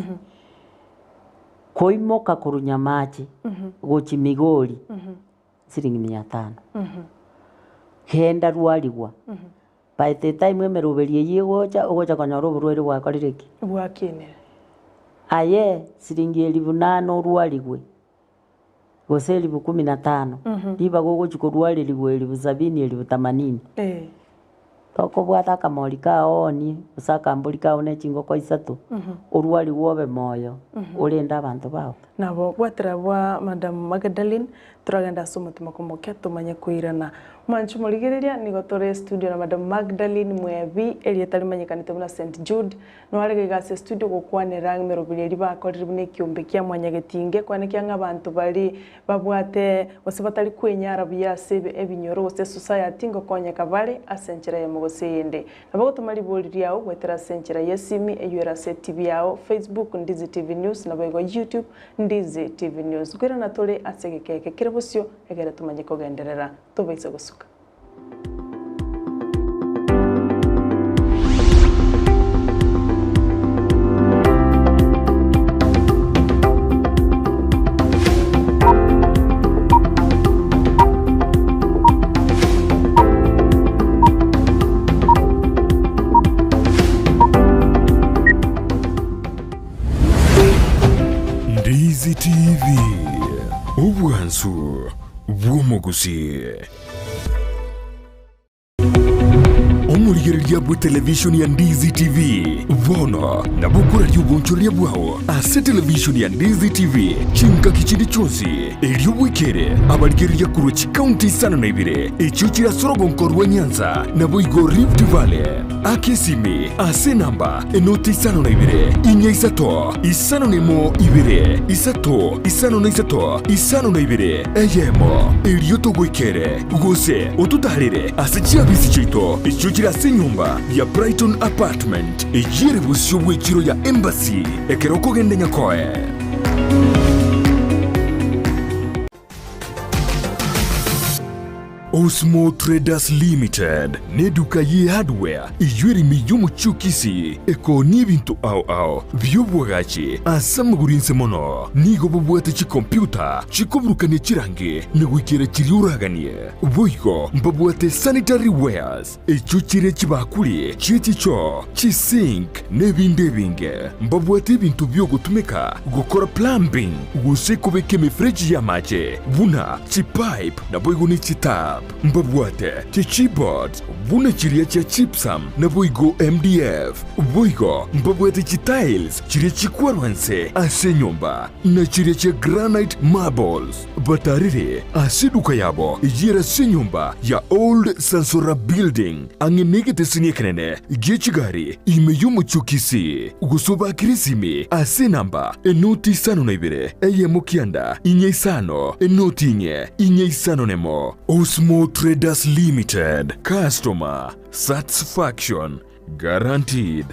koimoka korwa Nyamache gochia Migori, siringi 500. Genda rwarigwa, by the time emeroberi eywo egocha, ogocha konyora oborwaire bwakorire ki? Bwakinire. Aye, siringi 8000 orwarigwe, gose 15,000, ribaga ogochia korwarerigwa 70,000 80,000. Tokobwata akamori kao oonie, gose akambori kao ne chingoko isato, orwarigwe obe moyo, orende abanto bao. Nabo bwatera bwa Madam Magdalene, toragende ase omotimoko moke tomanye koirana. Mwanche morigereria, nigo tore estudio na Madam Magdalene Mwebi, erieta rimanyekanete buna St. Jude. Noare gaiga ase estudio gokwanera emeroberi eria bakorire buna ekiombe kia mwanyagetinge, kwanekera ng'a abanto baria babwate gose batari kwenyara buya ase ebinyoro gose esociety ngokonyeka bare ase enchera eyemo gose eyende. Nabo gotoma ribori riao goetera ase enchera y'esimi eywo ere ase etibi yao, Facebook Ndizi TV News naboigo YouTube Ndizi TV News. Nkoirana tore ase egeka eke kere bosio egere tomanye kogenderera tobaisa gosuka. Ndizi TV, obwansu bw'omogusii. Omorigereria bw'etelevishoni ya Ndizi TV bono nabo okoraria obonchoreria bwao ase televishoni ya Ndizi TV chingaki chinde chionsi, erio bwekere abarigereria korwa chikaunti isano na ibere echio chire ase orogonko rwa Nyanza naboigo Rift Valley. Aka esimi ase enamba enoti isano na ibere, inya isato, isano na emo ibere, isato, isano na isato, isano na ibere, eyemo, erio togoikere, gose ototaarere ase chiabisi chiaito echio chire ase enyomba ya Brighton Apartment, eyio ere bosio bw'echiro ya Embassy, ekero okogenda Nyakoe. Osmo Traders Limited neduka ye hardware eyio ere ime y'omochie o Kisii ekoonia ebinto ao ao bi'obwagachi ase amagoro inse mono. Nigo bobwate chikompiuta chikoburukania chirangi na goikera chiria oraganie. Boigo mbabwate sanitary wares echio chire chibakuri chie chichoo, chisink na ebinde ebinge. Mbabwate ebinto bi'ogotumeka gokora plumbing gose kobeka emefereji y'amache buna chipipe naboigo ne chitap. Mbabwate chichipboards buna chiria chia gypsum naboigo MDF. Boigo mbabwate chitiles chiria chikwarwa nse ase enyomba na chiria chia granite marbles. Batarire ase eduka yabo eyio ase enyomba ya Old Sansora Building ang'e negeteseni ekenene gie chigari ime y'omochie o Kisii, gose obakere esimi ase enamba enoti isano na ibere eyemo kianda inye isano enoti inye inye isano nemo. Osmo Traders Limited, Customer Satisfaction Guaranteed.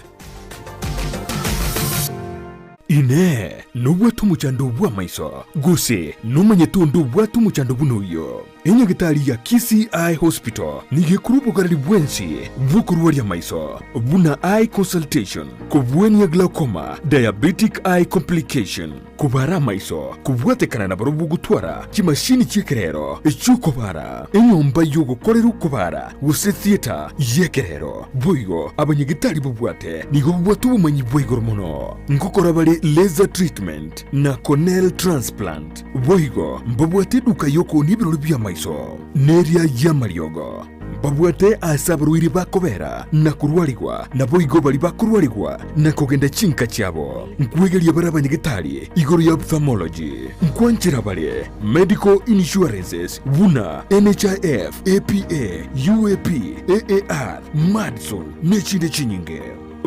Inee! Nobwate omochando bw'amaiso, gose nomanyete onde obwate omochando buna oyio? Enyagitari ya Kisii Eye Hospital nigo ekorwa obogareri bwensi bw'okorwaria amaiso, buna eye consultation, kobwania glaucoma, diabetic eye complication, Kobara amaiso, kobwatekana nabarobwo gotwara chimashini chi'ekerero chi'okobara, enyomba y'ogokorera okobara, gose theatre y'ekerero. Boigo abanyagitari babwate nigo babwate obomanyi bwa igoro mono ngokora bare laser treatment na corneal transplant. Boigo mbabwate eduka y'okoonia ebirori bi'amaiso neria y'amariogo. Mbabwate aase abarwaire bakobera na korwarigwa, naboigo baria bakorwarigwa na kogenda chinka chiabo. Nkwegeria bare abanyagetari igoro ya ophthalmology. Nkwanchera bare medical insurances buna NHIF, APA, UAP, AAR, Madison nechinde chinyinge.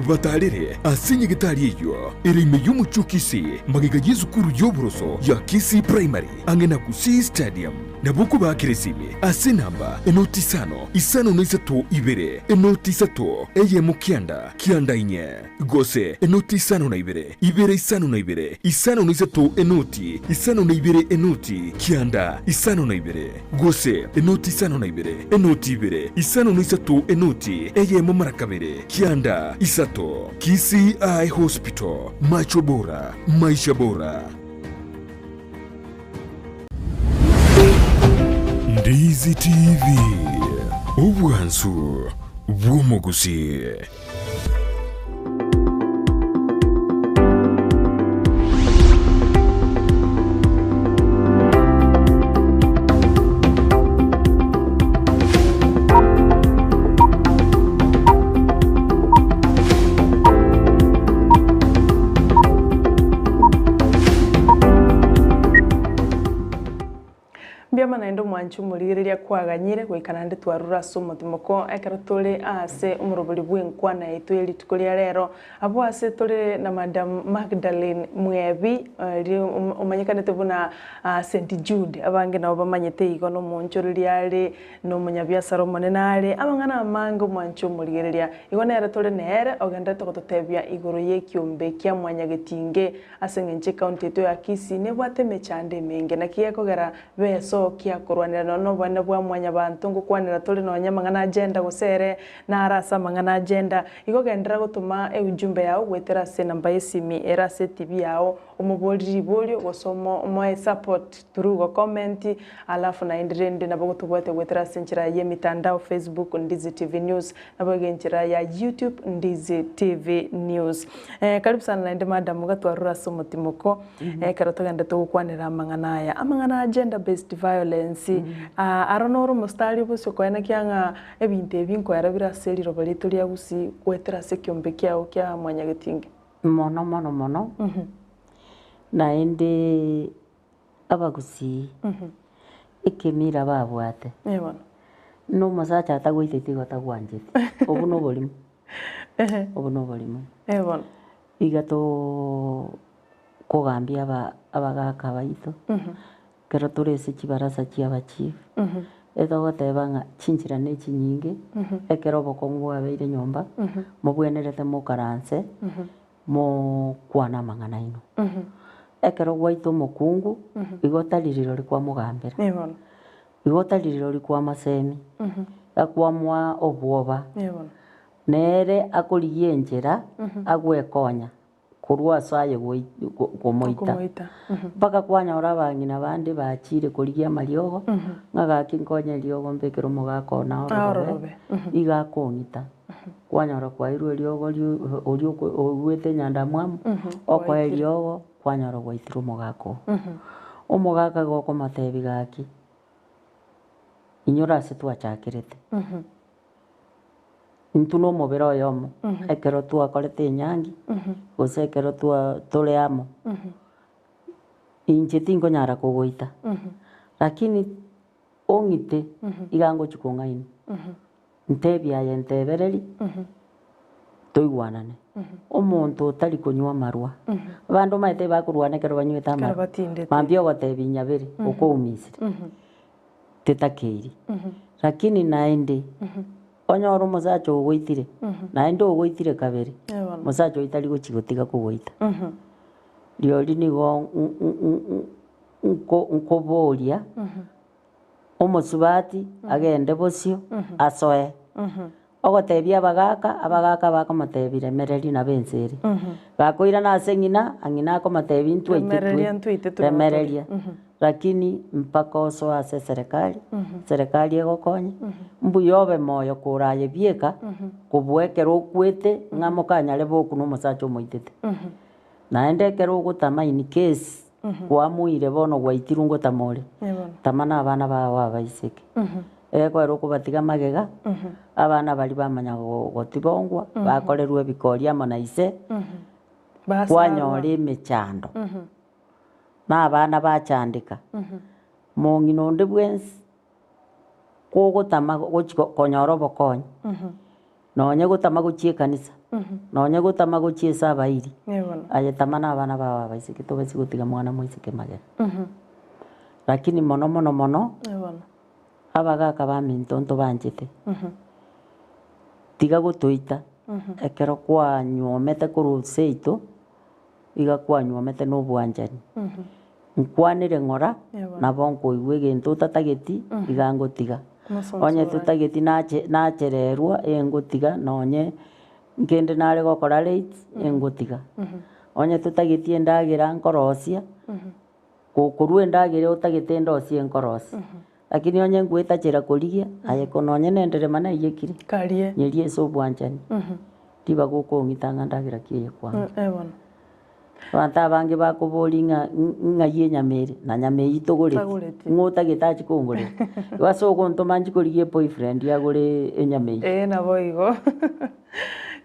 Batarere ase nyagetari eyio ere ime y'omochie o Kisii magega y'esukuru y'oboroso ya Kisii Primary ang'e na Gusii Stadium. Nabo okobaakera esimi ase enamba enoti isano, isano na isato ibere, enoti isato, eyemo kianda, kianda inye, gose enoti isano na ibere, ibere isano na ibere, isano na isato enoti, isano na ibere enoti, kianda, isano na ibere, gose enoti isano na ibere, enoti ibere, isano na isato enoti, eyemo mara kabere, kianda, isato. Kisii Eye Hospital, macho bora, maisha bora. Ndizi TV, obwansu bw'omogusii. Kegima naende omwanchi omorigereria kwaganyire goika naende twarure ase omotimoko ekero tore ase omorobori bw'enkwana yaito ye rituko ria rero. Abwo ase tore na Madam Magdalene Mwebi erio omanyekanete buna St Jude. Abange nabo bamanyete igo nomoonchoreria are, na omonyabiasara omonene are, amang'ana amange omwanchi omorigereria. Igo nere tore nere ogenderete gototebia igoro y'ekiombe kia mwanyagetinge Ase engencho ecounty yaito ya Kisii nebwate emechando emenge, naki gekogera besokia korwanera nonya nobonene bwa mwanyabanto ngokwanera tore nonya amang'ana a gender gose ere nare ase amang'ana a gender. Igo genderera gotoma eujumbe yao goetera ase enamba y'esimi ere ase etibi yao omoborie riborio gose omo omoe support through go comment alafu naende rende nabo gotobwate goetera ase enchera y'emitandao Facebook Ndizi TV News Naboigo enchera ya YouTube Ndizi TV News. Eh, karibu sana naende madam gatwarure ase omotimoko ekero togendete gokwanera amang'ana aya. Amang'ana a gender based violence ah, aro noro omostari obosio koenekia ng'a ebinto ebi nkoera bire ase riroba riaito ria Gusii goetera ase ekiombe kiao kia Mwanyagetinge. Mono mono mono, naende Abagusii, ekemira babwate, na omosacha atagoiteti igo tagwancheti, obwo na oborimo, obwo na oborimo. Iga too kogambia aba abagaka baito, ekero tore ase chibarasa chia abachief, etogoteba ng'a chinchera na echinyinge, ekero obokong'u bwabeire nyomba, mobwenerete mokaranse. Mokwane amang'ana aino. Ekero gwaita omokungu, igo tari rirori kwamogambera, igo tari rirori kwamosemia, akwamoa obwoba, nere akorigia enchera agwekonya korwa ase aye komoita. Mpaka kwanyora abang'ina bande bachire korigia amariogo, ng'a gaki nkonye eriogo mbekere omogaka one aororobe, igo akong'ita. Kwanyora kwairwe eriogo rio oria oruete nyandamwamu, okoa eriogo, kwanyora gwaitirwe omogaka oo. Omogaka igo okomotebia gaki, inyora ase twachakerete, intwe na omobere oyomo, ekero twakorete enyangi, gose ekero twa tore amo, inche tinkonyara kogoita, lakini ong'ite, iga ngochia kong'ainwa. Ntebie aye ntebereri, toigwanane. Omonto otari konywa amarwa, abande omanyete bakorwana ekero banywete amarwa, mambia ogotebia nyabere okoumisire, tetakeiri. Lakini naende, onyore omosacha ogoitire, naende ogoitire kabere, omosacha oyio tari gochi gotiga kogoita. Rirorio nigo nkoboria. Omosubati agende bosio asoe, ogotebia abagaka, abagaka bakomotebia remereria nabo ense ere. Gakoirana ase ng'ina, ng'ina akomotebia intwe Remereria aitwe remereria, lakini mpaka osoe ase eserekari, eserekari egokonye, mbuya obe moyo koraye bieka, kobua ekero okwete ng'a mokanyare boku na omosacha omoitete. Naende ekero ogotama in case kwamoire bono gwaitirwe ngotama ore, tama na abana bao abaiseke. Egekoera okobatiga magega, abana baria bamanya gotibongwa, bakorerwa ebikori amo na ise, kwanyora emechando, na abana bachandeka, mong'ina onde bwensi kogotama gochi konyora obokonyi. Nonye gotama gochia ekanisa, nonye gotama gochia ase abairi, aye tama na abana bao abaiseke tobasi gotiga mwana moiseke magega. Lakini mono mono mono, abagaka baminto ntobanchete, tiga gotoita ekero kwanyuomete korwa seito, iga kwanyuomete na obwanchani. Nkwanere ng'ora, nabo nkoigwa egento otatageti, iga ngotiga. Onye totageti nache nachererwa engotiga nonye nkende nare gokora late engotiga. Onye totageti endagera nkorosia, gokorwa endagera otagete ndosie nkorosia. Lakini onye ngwetachera korigia, aye ko nonye na enderema naiyekire, Karie. nyerie ase obwanchani, ribaga okong'ita ng'a ndagera ki eye kwange. Abanto abange bakoboria ng'a ng'ai enyama ere, na nyama eyio togoreti, Tagoreti. ng'o otagete achie kongorera. Igo ase ogontoma nchie korigia eboyfriend agore enyama eyio. Ee naboigo.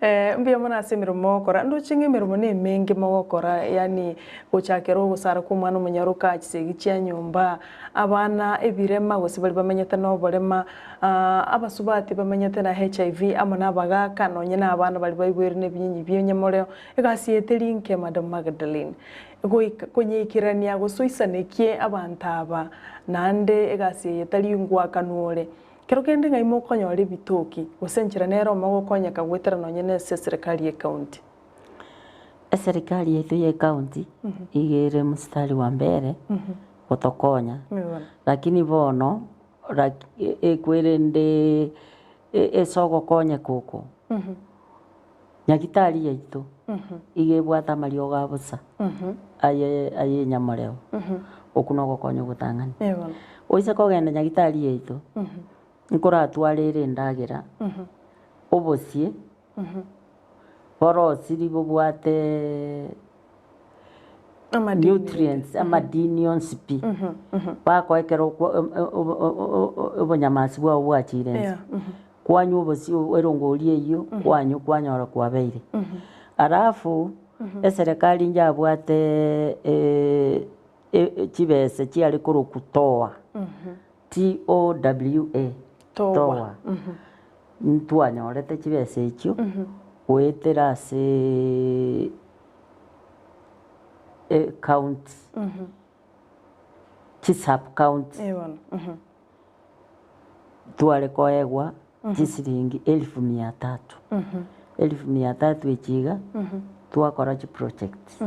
Mbuya mono ase emeremo mogokora. Ndoche ng'a emeremo na emenge mogokora, yaani gochakera ogosara kwa omwana omonyaroka, chisegi chia nyomba, abana ebirema gose baria bamenyete na oborema, abasubati bamenyete na HIV amo na abagaka nonye na abana baria baiboirwe na ebinyinyi bia onyamoreo, egasi eye teri nke Madam Magdalene. Goika konyeikerania gose oisanekie abanto aba, naende egasi eye tari ngwakanwa ore. Kero kende ng'ai mokonyora ebitoki, gose enchera nere omogokonyeka goetera nonye nese eserekari y'ecounty? Eserikari yaito ya ecounty iga ere mstari wa mbere gotokonya, lakini bono ekwerende ase ogokonyeka oko, Nyagitari yaito iga ebwate amariogo a bosa aye aye enyamoreo, okwo nogokonya ogotang'ani. Oise kogenda nyagitari yaito, nkoratware ere endagera, obosie, borosiri bobwate nutrients amadini onsi pi, bakoa ekero obonyamasi bwao bwachire inse. Kwanywa obosio erongori eyio, kwanywa kwanyora kwabeire. Alafu eserekari njabwate chibesa chiare korokwa toa, T-O-W-A, toa. Ntwanyorete chibesa echio goetera ase ecounty, chisub county. Tware koegwa chisiringi elfu mia tatu, elfu mia tatu echi iga twakora chiproject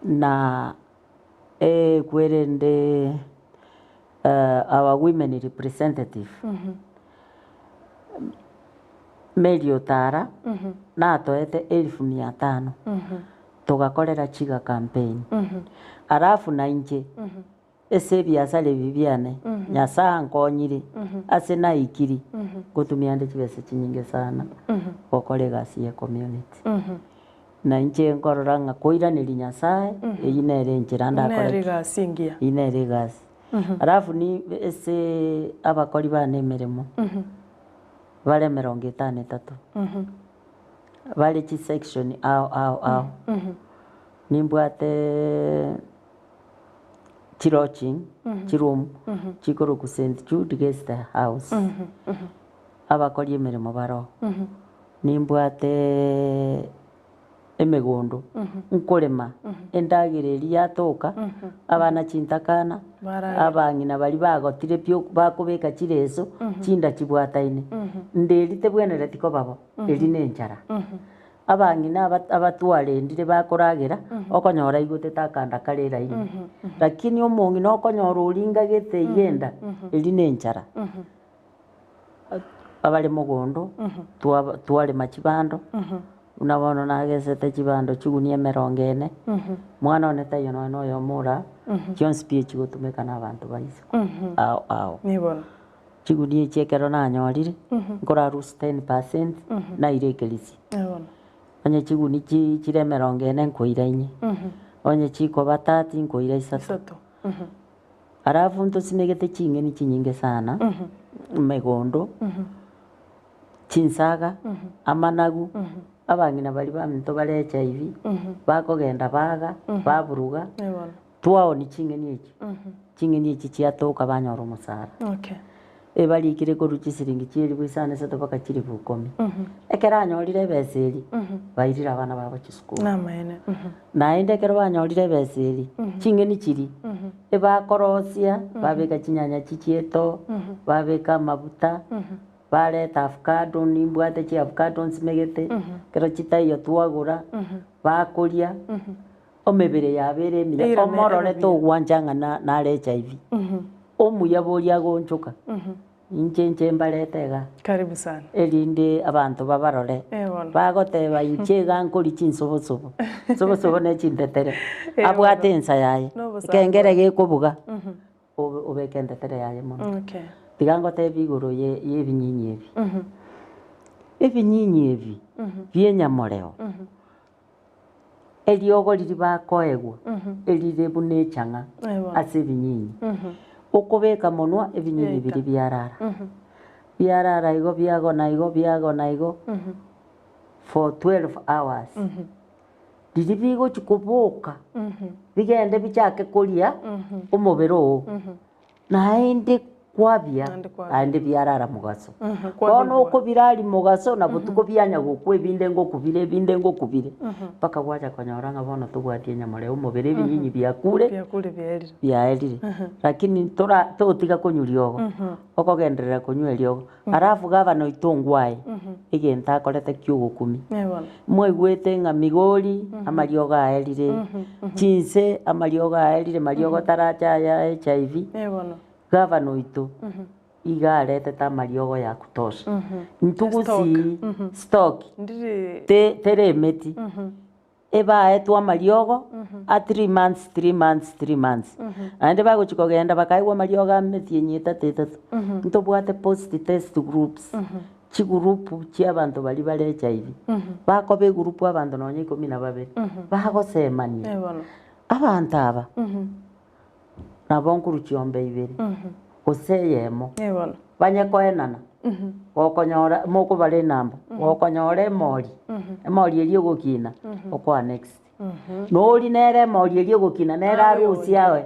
na ekwerende our women representative Mary Otara natoete elfu mia tano togakorera chiga campaign alafu nainche. Ase ebiasara ebi biane, Nyasae ankonyire ase naikiri ngotumia nde chibesa chinyinge sana gokora egasi ye community. Na inche nkorora ng'a koiraneria Nyasae, eyio nere enchera ndakore Nere ki? egasi engiya. Eyio nere egasi. Alafu ni ase abakori bane emeremo, bare emerongo etano etato, bare chisection ao ao ao, nimbwate. Chilodging, chiroom chikorokwa St Jude Guest House, abakori emeremo baroo, nimbwate emegondo nkorema, endagera eria yatoka, abana chintakana, abang'ina baria bagotire pi bakobeka chireso, chinda chibwataine, nde eria tebwenereti koba bo, eria na enchara. Abang'ina abatwarendire bakoragera, okonyora aigotete akanda kare eraini. Lakini omong'ina okonyora oringagete iga enda, eria na enchara. Abare mogondo, twarema chibando, buna bono nagesete chibando chigunia emerongo ene, mwana one taiyo nonya na oyomo ora, chionsi pi echigotumeka na abanto ba isiko, ao ao. Chigunia echi ekero nanyorire, nkorarusia 10% naire ekerisia. Onye chigunia chire emerongo ene nkoira inye, onye chikoba 30 nkoira isato. Alafu ntosimegete ching'eni chinyinge sana, emegondo, chinsaga, amanagu, abang'ina baria baminto bare HIV, bakogenda baga, baburuga. Twaoni ching'eni echi, ching'eni echi chiatoka banyora omosara. Okay. Ebarikire korwa chisiringi chi'elifu isano isato mpaka chilifu ikomi. Ekero anyorire ebesa eria, bairire abana babo chisukuru. Namaene. Naende ekero banyorire ebesa eria, ching'eni chiria, ebakorosia, babeka chinyanya chichieto, babeka amabuta, bareta avocado, nimbwate chiavocado nsimegete, ekero chitaiyo twagora, bakoria. Omebere yabo ere emiya, Eirane omorore ebe buya. togwancha ng'a nare HIV. Omuya boria agonchoka, inche inche mbarete igaa, Karibu sana. erinde abanto babarore. Eh bono. Bagoteba inche iga nkori chinsobosobo, nsobosobo ne chintetere, Eh abwate bono. ensa yaye, Nobosangwa. ekengere gekobuga, obeke entetere yaye mono. Okay. Tiga ngotebie igoro ye ebinyinyi ebi. Ebinyinyi ebi, bia enyamoreo. Eriogo riria bakoegwa, erire buna echang'a ase ebinyinyi, okobeka monwa ebinyinyi biria biarara, biarara igo biagona igo biagona igo, for 12 hours. Riria bigochi koboka, bigende bichake koria omobere oo, naende kwabia, naende biarara mogaso. Bono okobiraria mogaso na botuko bianya gokwa ebinde ngokubire ebinde ngokubire, mpaka gwacha konyora ng'a bono tobwati enyamoreo omobere ebinyinyi biakure, biaerire. Lakini tora totiga konywa riogo, okogenderera konywa eriogo. Alafu gavana oito ongwae, egento akorete kiogokumia. Mwaigwete ng'a Migori amariogo aerire, chinse amariogo aerire, mariogo taracha aya HIV, gavana oito iga aretete amariogo ya kutosha. Intwe gusii stock te teremeti. Ebaetwe amariogo a three months, three months, three months. Naende bagochia kogenda bakaegwa amariogo a emetienyi etato etato. Ntobwate post test groups, chigroup chia abanto baria bare HIV. Bakoba egroup abanto nonye ikomi na babere, bagosemania. Abanto aba, nabo nkorwa chiombe ibere, gose eyemo, banye koenana, gokonyora mokobara enamba, gokonyora emori, emori eria egokina, okoa next. Nori nere emori eria egokina nere arusie aye,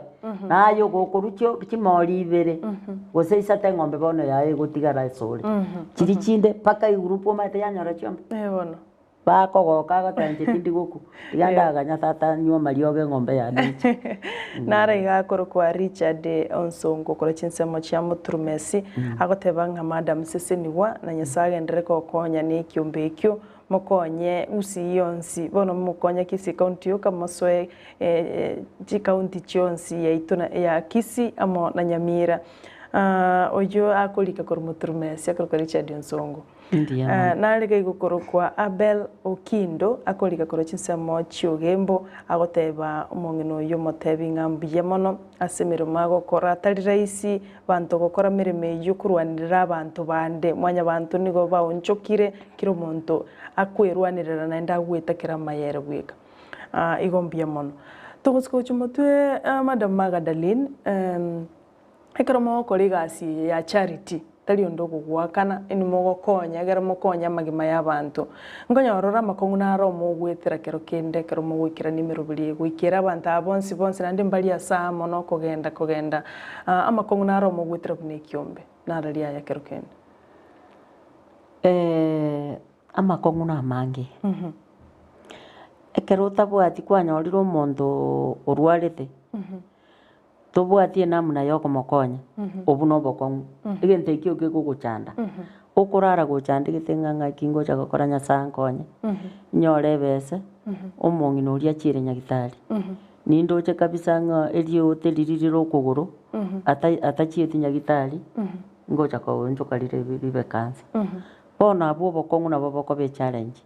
naye ogokorwa chio chimori ibere, gose isato eng'ombe bono yaye egotigara asore, chiria chinde mpaka egroup omanyete yanyora chiombe. Bakogoka agoteba inche tindi gokwa, tiga ndaganya tata anywe amariogo eng'ombe yane inche. Naro iga akorokwa Richard Onsongo korwa chinsemo chia Muturumesi, agoteba ng'a Madam sesenigwa na Nyasae agenderere kogokonya ne ekiombe ekio, mokonye Gusii yonsi, bono mokonye Kisii County yoka mosoe chicounty chionsi yaito na ya Kisii amo na Nyamira. Oyio akorika korwa Muturumesi akorokwa Richard Onsongo. Mbuya mono. Nare gaigokorokwa Abel Okindo, akorika korwa chinsemo chi'ogembo, agoteba omong'ina oyio omotebi ng'a mbuya mono ase emeremo agokora, tari rahisi banto gokora meremo eyio korwanerera abanto bande, mwanyabanto nigo baonchokire kera omonto akwerwanerera naende agweta kera amaya ere bweka. Igo mbuya mono. Togosika gochia motwe Madam Magadaline. Ekero mogokora egasi eye ya charity, tari onde ogogoakana, inwe mogokonya ekero mokonya amagima y'abanto. Nkonyora ore amakong'u naro mogwetera kero kende ekero mogoikerania emeroberi eye, goikera abanto aba bonsi bonsi naende mbari ase amo na okogenda kogenda amakong'u naro mogwetera buna ekiombe, narari aya kero kende. Amakong'u namange, ekero otabwati kwanyorire omonto orwarete. Tobwati enamuna yokomokonya, obwo nobokong'u. Egento ekio kegogochanda, okorara gochandegete ng'a ng'aki ngocha gokora Nyasae ankonye, nyore ebese, omong'ina oria achiere nyagitari. Nindoche kabisa ng'a eriote riria rire okogoro, ata atachieti nyagitari, ngocha koonchoka rire ribe cancer. Bono abwo obokong'u nabo bokoba echallenge.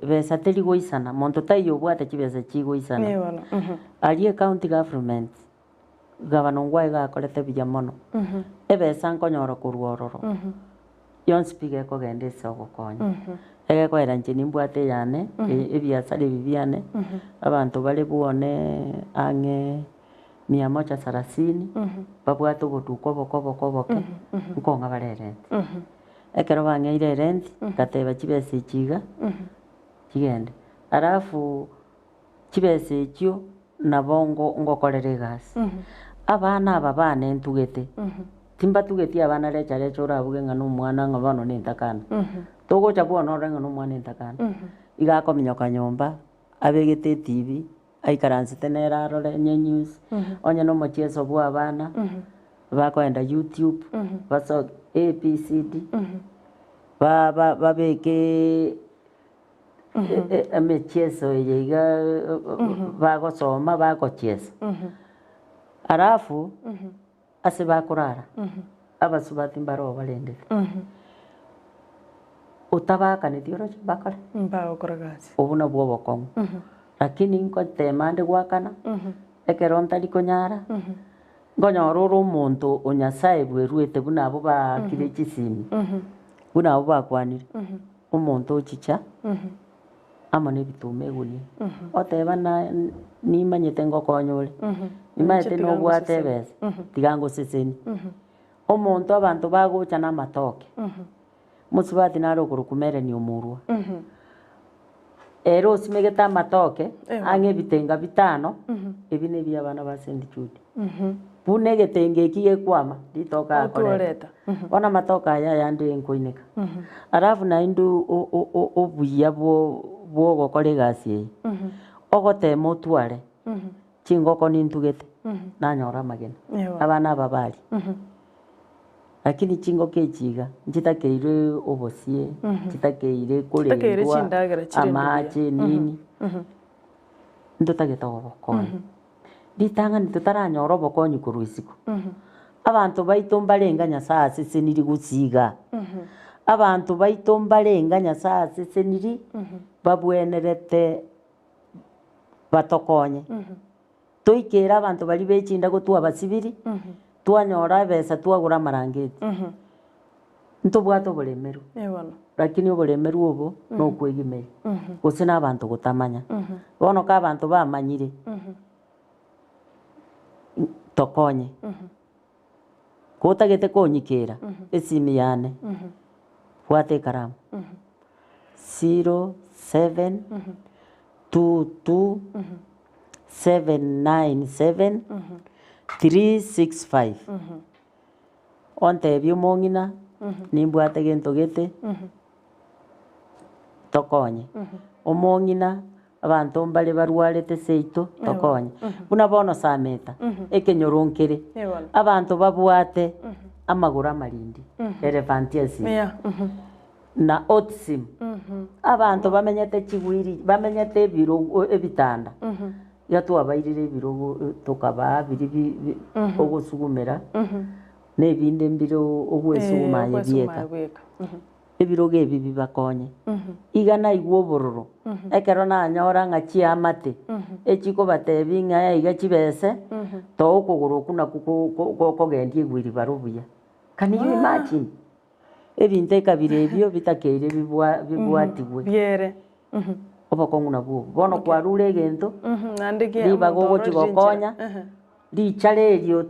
Besa teri goisana, monto taiyo obwate chibesa chigoisana. Aria ecounty government, gavana Ongwae iga akorete buya mono, ebesa nkonyora korwa ororo, yonsi pi iga ekogenda ase ogokonya. Egekoera inche nimbwate eyane, ebiasara ebi biane, abanto bare bwone ang'e mia moja sarasini, babwate oboduka oboke oboke oboke, nkong'a bare erent. Ekero bang'eire erent, ngateba chibesa echi iga, chigende. Alafu chibesa echio nabo ngo ngokorera egasi. Abana aba bane ntugete, timbatugeti abana recha recha orabuge ng'a na omwana ng'a bono nentakana. Togocha bono orore ng'a na omwana entakana. Iga akominyoka nyomba, abegete etibi, aikaransete nere arore onye news, onye na omochieso bwa abana, bakoenda youtube, basoke ABCD, ba- ba- babekeeee emechieso eye iga bagosoma bagochiesa. Alafu, ase bakorara, abasubati mbaroo barendete, otabakaneti oroche mbakore? Mbagokora gasi. Obwo nabwo obokong'u. Lakini ngotema ande goakana, ekero ntari konyara, nkonyora ore omonto o Nyasaye bweruete buna abwo baakire chisimi, buna abwo bakwanire, omonto ochicha. Amo nebituma egunia, oteba na nimanyete ngokonya ore, nimanyete Inche tiga nobwate ngoseseni. ebesa, tiga ngoseseni. Omonto abanto bagocha na amatoke, Mosubati nare okorokwa Melanie Omurwa. Ere osimegete amatoke ang'e ebitenga bitano, ebi nebi abana ba St. Jude. Buna egetenge eki gekwama, ritoke akoreta. Bono amatoke aya ayande nkoineka. Alafu naende obuya bwo bwogokora egasi eye, ogotema otware chingoko nintugete, nanyora amagena, abana aba baria. Lakini chingoko echi iga, nchitakeire obosie, nchitakeire Chitakeire korendwa, chindagera chirendwe buya. amache nini, ntotagete obokonyi. Ritang'ani totaranyora obokonyi korwa isiko, abanto baito mbarenga Nyasaye aseseniri gose igaa, abanto baito mbarenga Nyasaye aseseniri, babwenerete batokonye. Toikere abanto baria be chindago twabasibiri, twanyora ebesa twagora amarangeti. Ntobwate oboremerwa, lakini oboremerwa obo nokwegimeria, gose na abanto gotamanya. Bono ka abanto bamanyire, tokonye. Kotagete konyikera esimi yane, bwata ekaramu, 07 22 797 365. Ontebie omong'ina, nimbwate gento gete, tokonye. Omong'ina, abanto mbare barwarete seito, tokonye. Buna bono Sameta, ekenyoro nkere, abanto babwate amagoro amarindi, elephantiasis, na autism, abanto bamenyete chigwiri, bamenyete ebirogo ebitanda, iga twabairire ebirogo tokabaa biria bi bi ogosugumera, na ebinde mbire ogwesuguma aye bieka. Ebirogo ebi bibakonye. Iga naigwe obororo, ekero nanyora ng'a chiamate echikobatebia ng'a iga chibese, toa okogoro okwo nakwo ko- ko- gokogendia egwiri bare buya. Can you imagine? Ebinto ekabira ebio bitakeire bibwa bibwatigwe. Biere. Obokong'u nabwo obo. Bono kwarure egento, Naende ki ribaga omonto ogochi ororire enchera. gokonya, Richara erio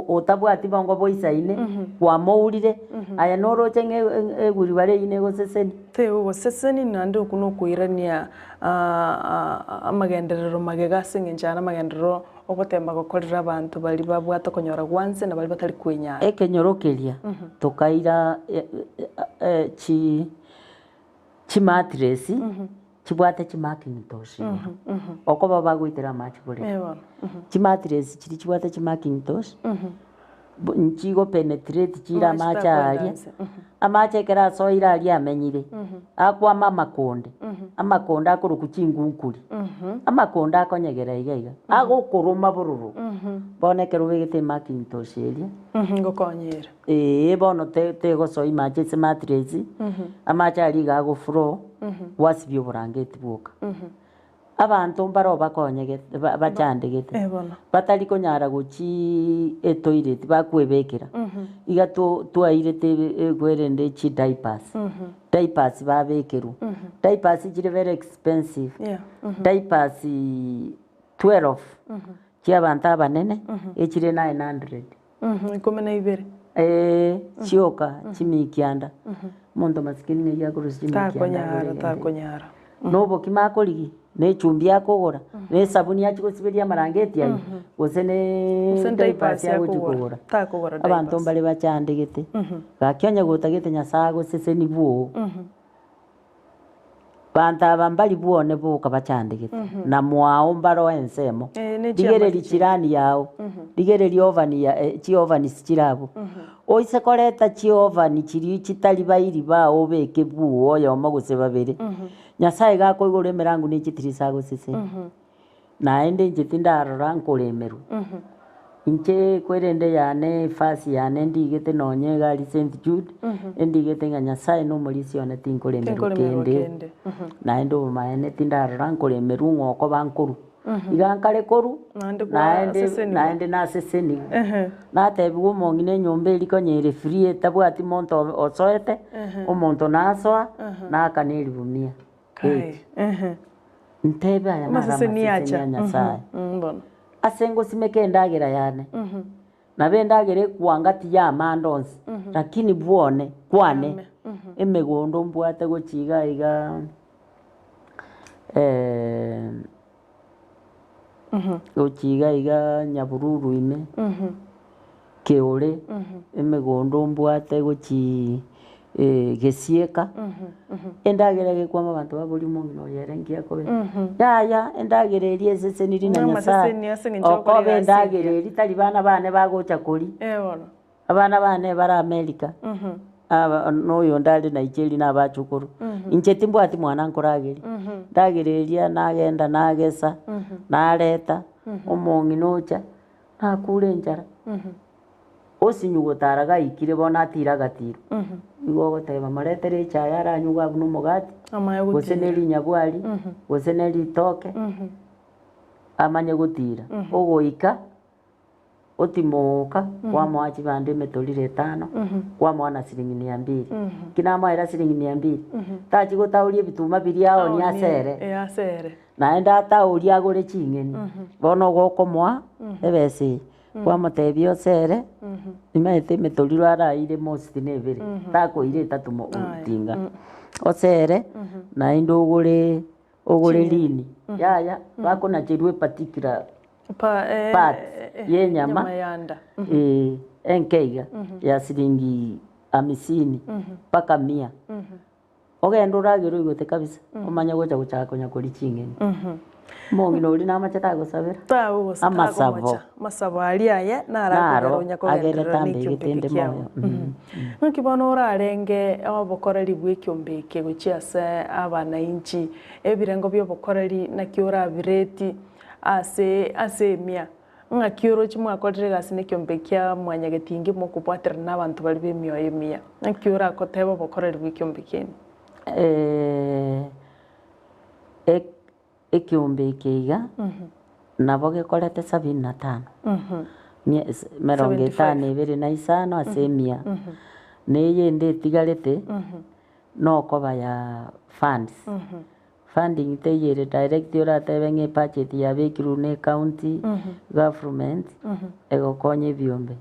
otabwati bongo boisaine, kwamourire, aye noroche ng'a egurubara eyio negoseseni. Tegogoseseni naende okwo nokoirania amagenderero magega ase eng'encho aya namagenderero ogotemba gokorera abanto baria babwate okonyora gwanse na baria batari kwenyara. Ekenyoro keria tokaira chi chimatiresi chibwate chimakintosh igoro, okoba bagoitera amache borere. Chimatiresi chiria chibwate chimakintosh, nchigo penetrate chire amache aria, amache ekero asoire aria amenyire, akwama amakonde, amakonde akorokwa chingunkuri, amakonde akonyegera iga iga, agokoroma bororo, bono ekero obegete emakintosh eria. Ngokonyera. Eeh bono te tegosoa imache ase mattress, amache aria iga ago flow, gwasibia oborangeti bwoka. Abanto mbaro bakonyegete ba bachandegete, Eh bono. batari konyara gochiiii etoilet bakwebekera, iga to twairete ebe ekwerende chidiapers, diapers babekerwa, diapers chire very expensive, Yeah. diapers 12 chia abanto abanene, echire 900. Ikomi na ibere. Ee, chioka chimikianda. Omonto masikini ng'ai akorusia chimikianda Takonyara, agore egento. takonyara. Na obokima akorigi, na echumbi akogora, na esabuni achia gosiberia amarangeti aywo, gose Gose ne diapers diapers agochi akogora. kogora. Takogora Abanto diapers. mbare bachandegete, gaki onye gotagete Nyasaye agoseseni bwoo. Banto aba mbari bwone boka bachandegete, na mwao mbaroo ensemo. Eh, ne chiamate Rigereria chinde. chirani yao, rigereria oven ya chioven chire abwo. Oise koreta chioven chiria chitari bairi bao obeke bwoo oyomo gose babere, Nyasaye iga akoigora emerango ne chitirisa agosesenia. Naende inche tindarora nkoremerwa. Inche kwerende yane efasi yane ndigete nonye iga aria St. Jude, endigete ng'a Nyasaye nomorisia one tinkoremerwa Tinkoremerwa kende. kende. Naende obomaene tindarora nkoremerwa ng'a okoba nkorwa. Iga nkare korwa, Naende naende kwasesenigwa. naende nasesenigwa. Natebiwa omong'ina enyomba eria konya ere free etabwati monto osoete, omonto nasoa, naakana elifu mia. Kai. Ehe. Ntebe aya naro Amaseseni amaseseni acha. a Nyasaye. Mhm, bono. Ase ngosimeka endagera yane, Nabo endagera ekwanga tiyamanda onsi, lakini bwone, kwane, emegondo mbwate gochia iga iga gochia iga iga Nyabururu ime, Keore, emegondo mbwate gochia Gesieka, endagera egekwama abanto baboria omong'ina oyo ere nki akobe, yaya endagera eria eseseniri na Nyasaye, Amaseseni ase eng'encho okoba okora egasi endagera engiya. eria tari bana bane bagocha koria, Eh bono. abana bane bare America, aba na oyonde are Nigeria na abachukuru, inche timbwati mwana nkorageria, endagera eria nagenda nagesa, nareta, omong'ina ocha, nakure enchara. Osinywe gotara gaikire bono atire agatirwa. Igo ogoteba moretere echae aranywe iga buna omogati, Amanye gose ne gotira. rinyabwari, gose ne ritoke, amanye gotira. Ogoika, otimoka, kwamoa chibando emetoriro etano, kwamoa na siringi mia mbili. Ki namoera siringi mia mbili, tachi gotauria ebituma biria aonie ase ere. Ee ase ere. Naende ataurie agore ching'eni, bono ogokomoa ebesa eye. Kwamotebia osere, nimaete emetoriro araire most na ebere, takoira etato mo tinga. Osere, naende ogore ogore rini, yaya bakonacherwa eparticular Pa eh, part eh, ya enyama, nyama ya nda. eh, enke iga, ya siringi amisini mpaka mia. Ogende oragere oigote kabisa, omanye gocha gochaka konya koria ching'eni. Omong'ina oria namachete agosabera, amasabo. Amasabo aria aye naro akogera Naro onya agere kogenderera tambe nekiombe egete eke inde kiao. moyo. Mm. Ng'aki bono orarenge obokoreri bw'ekiombe eke gochia ase abanainchi, ebirengo bi'obokoreri naki orabireti ase ase emia? Ng'aki oroche mwakorire egasi nekiombe kia mwanyagetinge mokobwaterana nabanto baria b'emioyo emiya? Ng'aki orakotebe obokoreri bw'ekiombe kiaino? Ekiombe eke iga nabo gekorete sabini na tano, emerongo etano ebere na isano ase emia, na eyende etigarete nokoba ya funds. Funding teiyo ere direct oratebe ng'a ebudget yabekirwe na ecounty government egokonya ebiombe,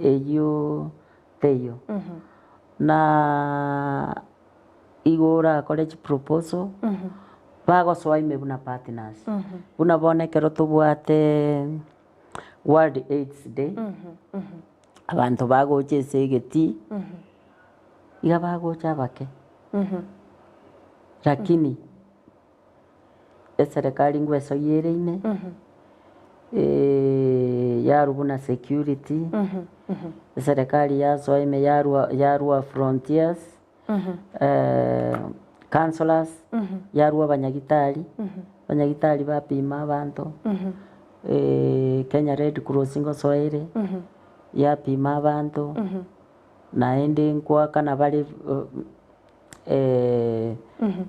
eyio teiyo. Na igo orakore chiproposal, bagosoa ime buna partners, buna bono ekero tobwate world aids day, abanto bagocha ase egetii, iga bagocha abake. Lakini eserekari ngwesoyia ere ime, yarwa buna security, eserekari yasoa ime yarwa yarwa frontiers, councillors, yarwa abanyagitari, abanyagitari bapima abanto, Kenya Red Cross ngosoa ere, yapima abanto. Naende nkoakana bare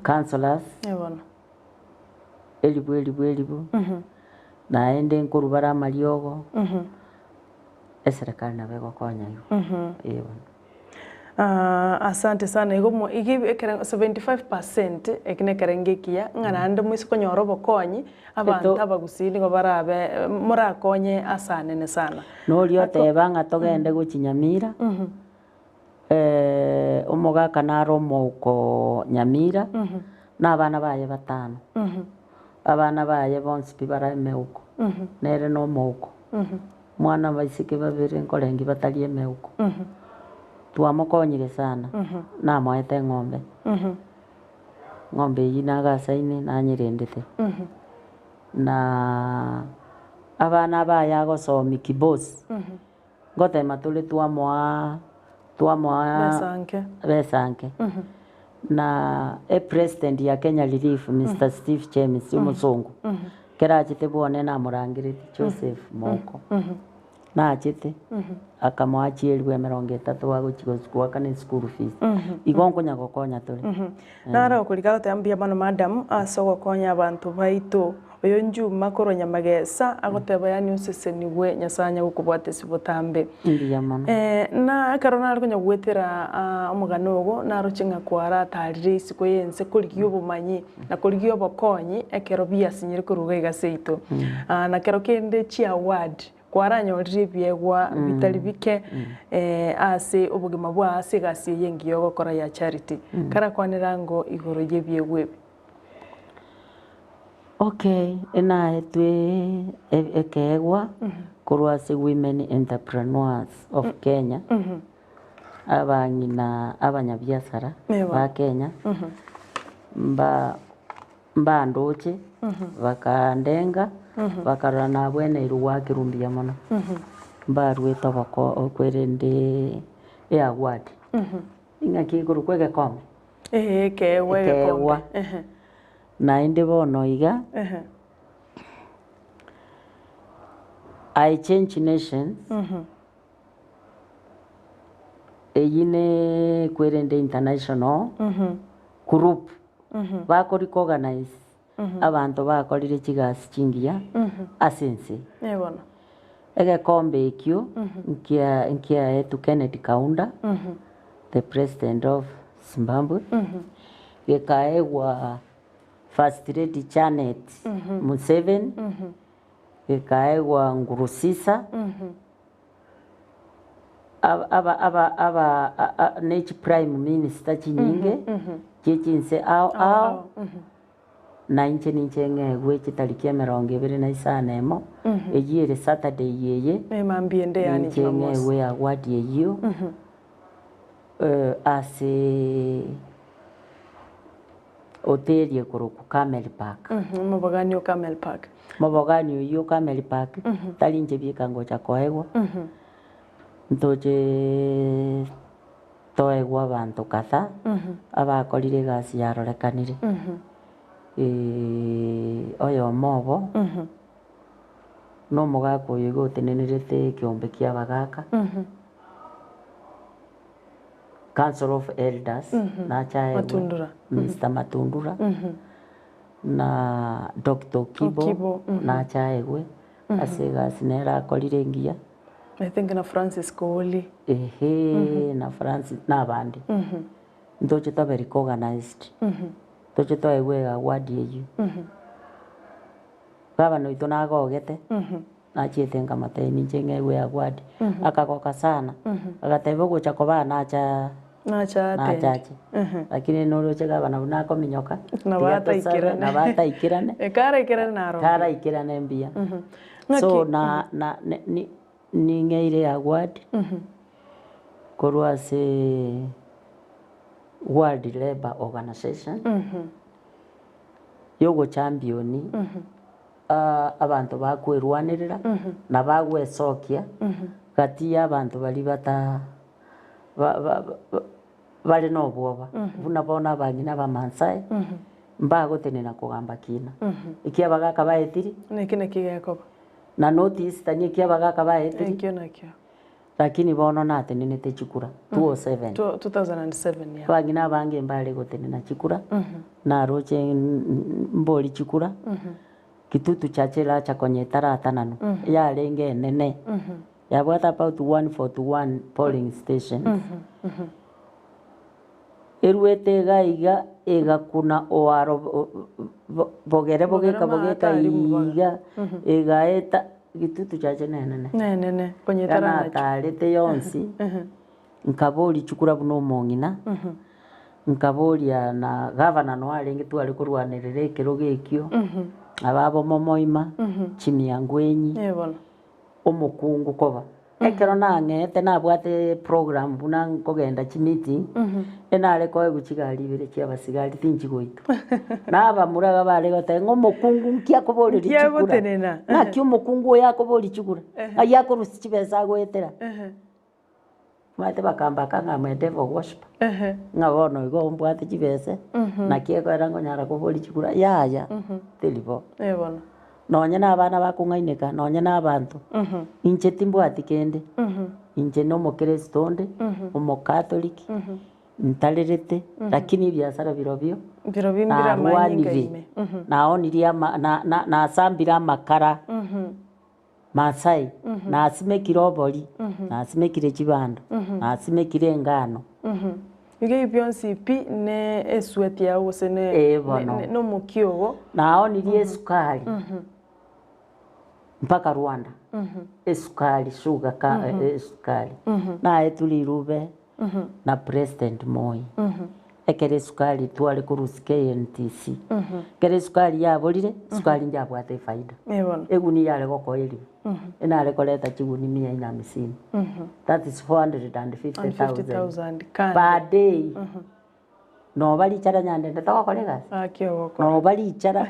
councillors elifu elifu elifu, naende nkorwa bare amariogo, eserekari nabo egokonya igo, eh bono. Asante sana igo mo iga ekere 75% eki nekerengo ekiya ng'a naende moise konyora obokonyi abanto abagusii nigo barabe morakonye ase anene sana. Noria oteba ng'a togende gochia Nyamira, omogaka nare omouko Nyamira, na abana baye batano, abana baye bonsi pi bare emeuko, nere na omouko, mwana abaiseke babere nkorengi batari emeuko. Twamokonyire sana, namoete eng'ombe, eng'ombe eyio nagasaine nanyerendete, na abana baye agosomia Kibos, ngotema tore twamoa twamoa Besa nke. besa nke. Na epresident ya Kenya Relief Mister Steve James omosongo, ekero achete bwone namorangeretie Joseph Moko, nachete akamoa chielfu emerongo etato agochi goakana eschool fees, igo nkonya gokonya tore. Naro okorika agoteba mbuya mono madam ase ogokonya abanto baito. Oyo Njuma korwa Nyamagesa agoteba yaani osesenigwe Nyasaye anye gokobwatisia botambe. Mbuya mono. Na ekero nare konya goetera omogano ogo naroche ng'a kwaratarire isiko y'ense korigia obomanyi na korigia obokonyi ekero biasinyire korwa iga iga seito. Na kero kende chiaward. Kwaranyorire ebiegwa bitari bike ase obogima bwao ase egasi eye engiya ogokora ya charity. Karakwanera ango igoro y'ebiegwa ebi. Okay, enaetwe ekeegwa korwa ase Women Entrepreneurs of Kenya, abang'ina abanyabiasara ba Kenya, mba mbandoche, bakandenga, bakarora nabweneirwe goakerwa mbuya mono. Mbaruete oboko okwerende eaward, ing'aki ekorokwa egekombe? Ee, ekeegwa egekombe. Ekeegwa. Naende bono iga, I change nations, eyio ne kwerende international group, bako recognize abanto bakorire chigasi chingiya ase ense. Egekombe ekio nkia nkiaetwe Kennedy Kaunda, the president of Zimbabwe, gekaegwa First Lady Janet Museveni, gekaegwa Nkurunziza, aba aba aba aba a- ne chi prime minister chinyinge, chie chinse ao ao. Na inche ninche ng'egwe chitariki emerongo ebere na isano emo, eyio ere Saturday eye, Emambia ende yaani ninche Jumamosi. ng'egwe award eyio, ase hoteli ekorokwa Camel Park. Omobogani o Camel Park. Omobogani oyio o Camel Park, tari inche bieka ngocha koegwa, ntoche Toegwe abanto kadhaa abakorire egasi yarorekanire. Oyomo obo nomogaka oyo iga otenenerete ekeombe kia abagaka, Council of Elders nache aegwe Matundura. Mister Matundura na Doctor Okibo Okibo, nache aegwe ase egasi nere akorire engiya. I think na Francis Kooli. Ehe na Francis na abande. Ntoche tobe recognized. Toche toegwe award eyio. Gavana oito nagogete, nachiete nkamotebia ninche ng'egwe award, akagoka sana, agateba ogocha koba aa nacha Nacha atende. nachache. Lakini noroche gavana buna akominyoka, Nabo tiga tosabe, ataikerane. nabo ataikerane. Karaikerane naro. Karaikerane mbuya. Ng'aki So na na ni ning'eire award korwa ase World Labour Organization yogochampioni abanto bakwerwanerera na bagwesokia gati ya abanto baria bata ba ba bare na obwoba buna bono abang'ina abamaasai mbagotenena kogamba kina, ekia abagaka baetiri. Naki naki gekoba. Na notice tari ekia abagaka baetiri. Ekio nakio. Lakini bono natenenete chikura 2007. 2007 yeah. Abang'ina abange mbare gotenena chikura, naroche mbori chikura, Kitutu Church eracha konya etaratananwa, yarenge enene, yabwate about 141 polling stations. Eruete iga iga egakuna oaro bogere bogeka bogeka iga egaeta Gitutu Church nenene. Nenene, konya Iga etaranachwa. natarete yonsi, nkaboria chikura buna omong'ina, nkaboria na gavana noe arenge tware korwanerera ekerogo ekio, ababo momoima, chimiangwenyi. Eh bono. Omokungu koba. Ekero nang'eete nabwate program buna nkogenda chimeeting, enare koegwa chigari ibere chia abasigari tinchi goitwa. Na abamura iga bare goteba ng'a omokungu nki akoboreria Nki chikura? agotenena? Naki omokungu oyo akoboria chikura? Ng'ai akorusia chibesa agoetera? Omanyete bakambaka ng'a I'm a devil worshiper, ng'a bono igo mbwate chibese, naki ekogera nkonyara koboria chikura, yaya, teri bo. Eh bono. Nonye na abana bakong'aineka, nonye na abanto, inche timbwati kende, inche na omokristo onde, omokatoliki, ntarerete, lakini ebiasara birobio, Birobio mbire amanyinga narwanire, ime. naonirie ama na- na- nasambire amakara. Masai, nasimekire obori, nasimekire chibando, nasimekire engano. Iga ebi bionsi pi ne esweat yao gose ne Ee bono. ne- nomokia ogo. Naonirie esukari. Mpaka Rwanda, esukari sugar ka esukari. Naetwe rirube na President Moi, ekero esukari tware korusia KNTC, ekero esukari yaborire, esukari njabwate efaida. Egunia yare gokoa eribu, enare koreta chigunia mia ine hamsini, that is 450,000 per day. Noba richara nyandende togokora egasi? Gaki ogokora. Noba richara.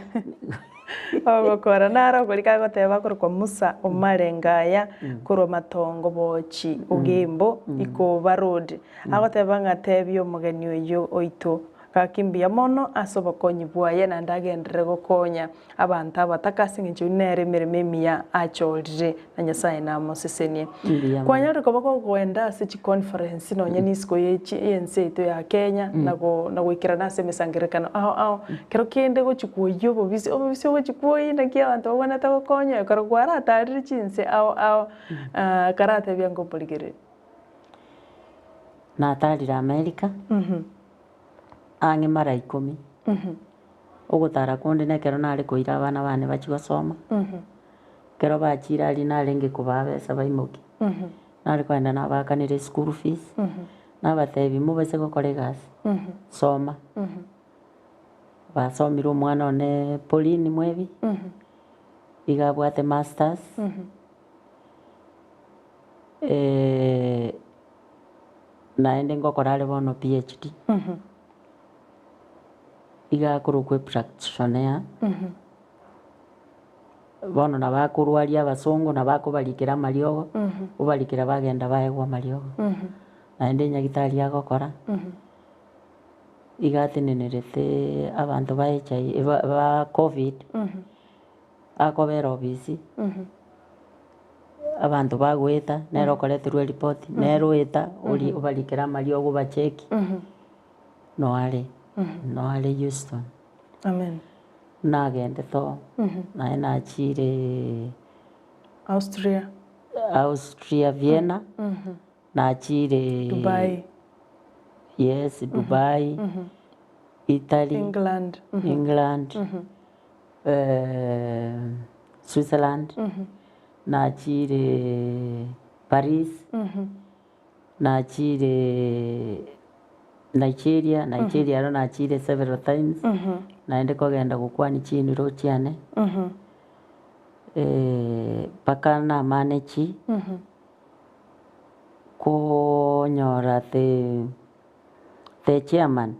Ogokora. Naro okorika agoteba akorokwa Musa omare ngaya korwa matongo bochi ogembo ikoba road. Agoteba ng'a tebia omogeni oyio oito gaki mbuya mono ase obokonyi bwaye naende agenderere gokonya Abanto abataka ase engencho eyio nere emeremo emiya achorire, na Nyasae namosesenie. Mbuya mono. Kwanyarire koba kogoenda ase chiconference nonye nisiko ye chi y'ense yaito ya Kenya na go na goikerana ase emesangererekano ao ao, kero kende gochia kwoyia obobisi, obobisi ogochia kwoyia naki abanto babwenerete gokonya ekero kwaratarire chinse ao ao karatebia ngoporigereria. Natarire America, ang'e mara ikomi. Ogotara konde nekero nare koira abana bane bachie gosoma, ekero bachire aria narenge kobaa besa baimokie, nare kogenda nabaakanera eschool fees, nabatebia mobase gokora egasi, soma. Basomire omwana one Pauline Mwebi, iga abwate masters, naende ngokora are bono PhD. Iga akorokwa epractioneer, bono nabo akorwaria abasongo nabo akobarikera amariogo, obarikera bagenda baegwa amariogo. Naende enyagitari agokora, iga atenenerete abanto ba HIV ba covid, akobera obisi, abanto bagoeta, nere okoreterwa eripoti, nere oeta oria obarikera amariogo obacheki. Noare, noare Houston. Amen. Nagendete oo, naye nachire Austria. Austria Vienna, nachire Dubai. Yes, Dubai, Italy, England. England, Switzerland, nachire Paris. Nachire Nigeria, Nigeria aro nachire several times, naende kogenda gokwania chiniro chiane, mpaka namanage konyora the the chairman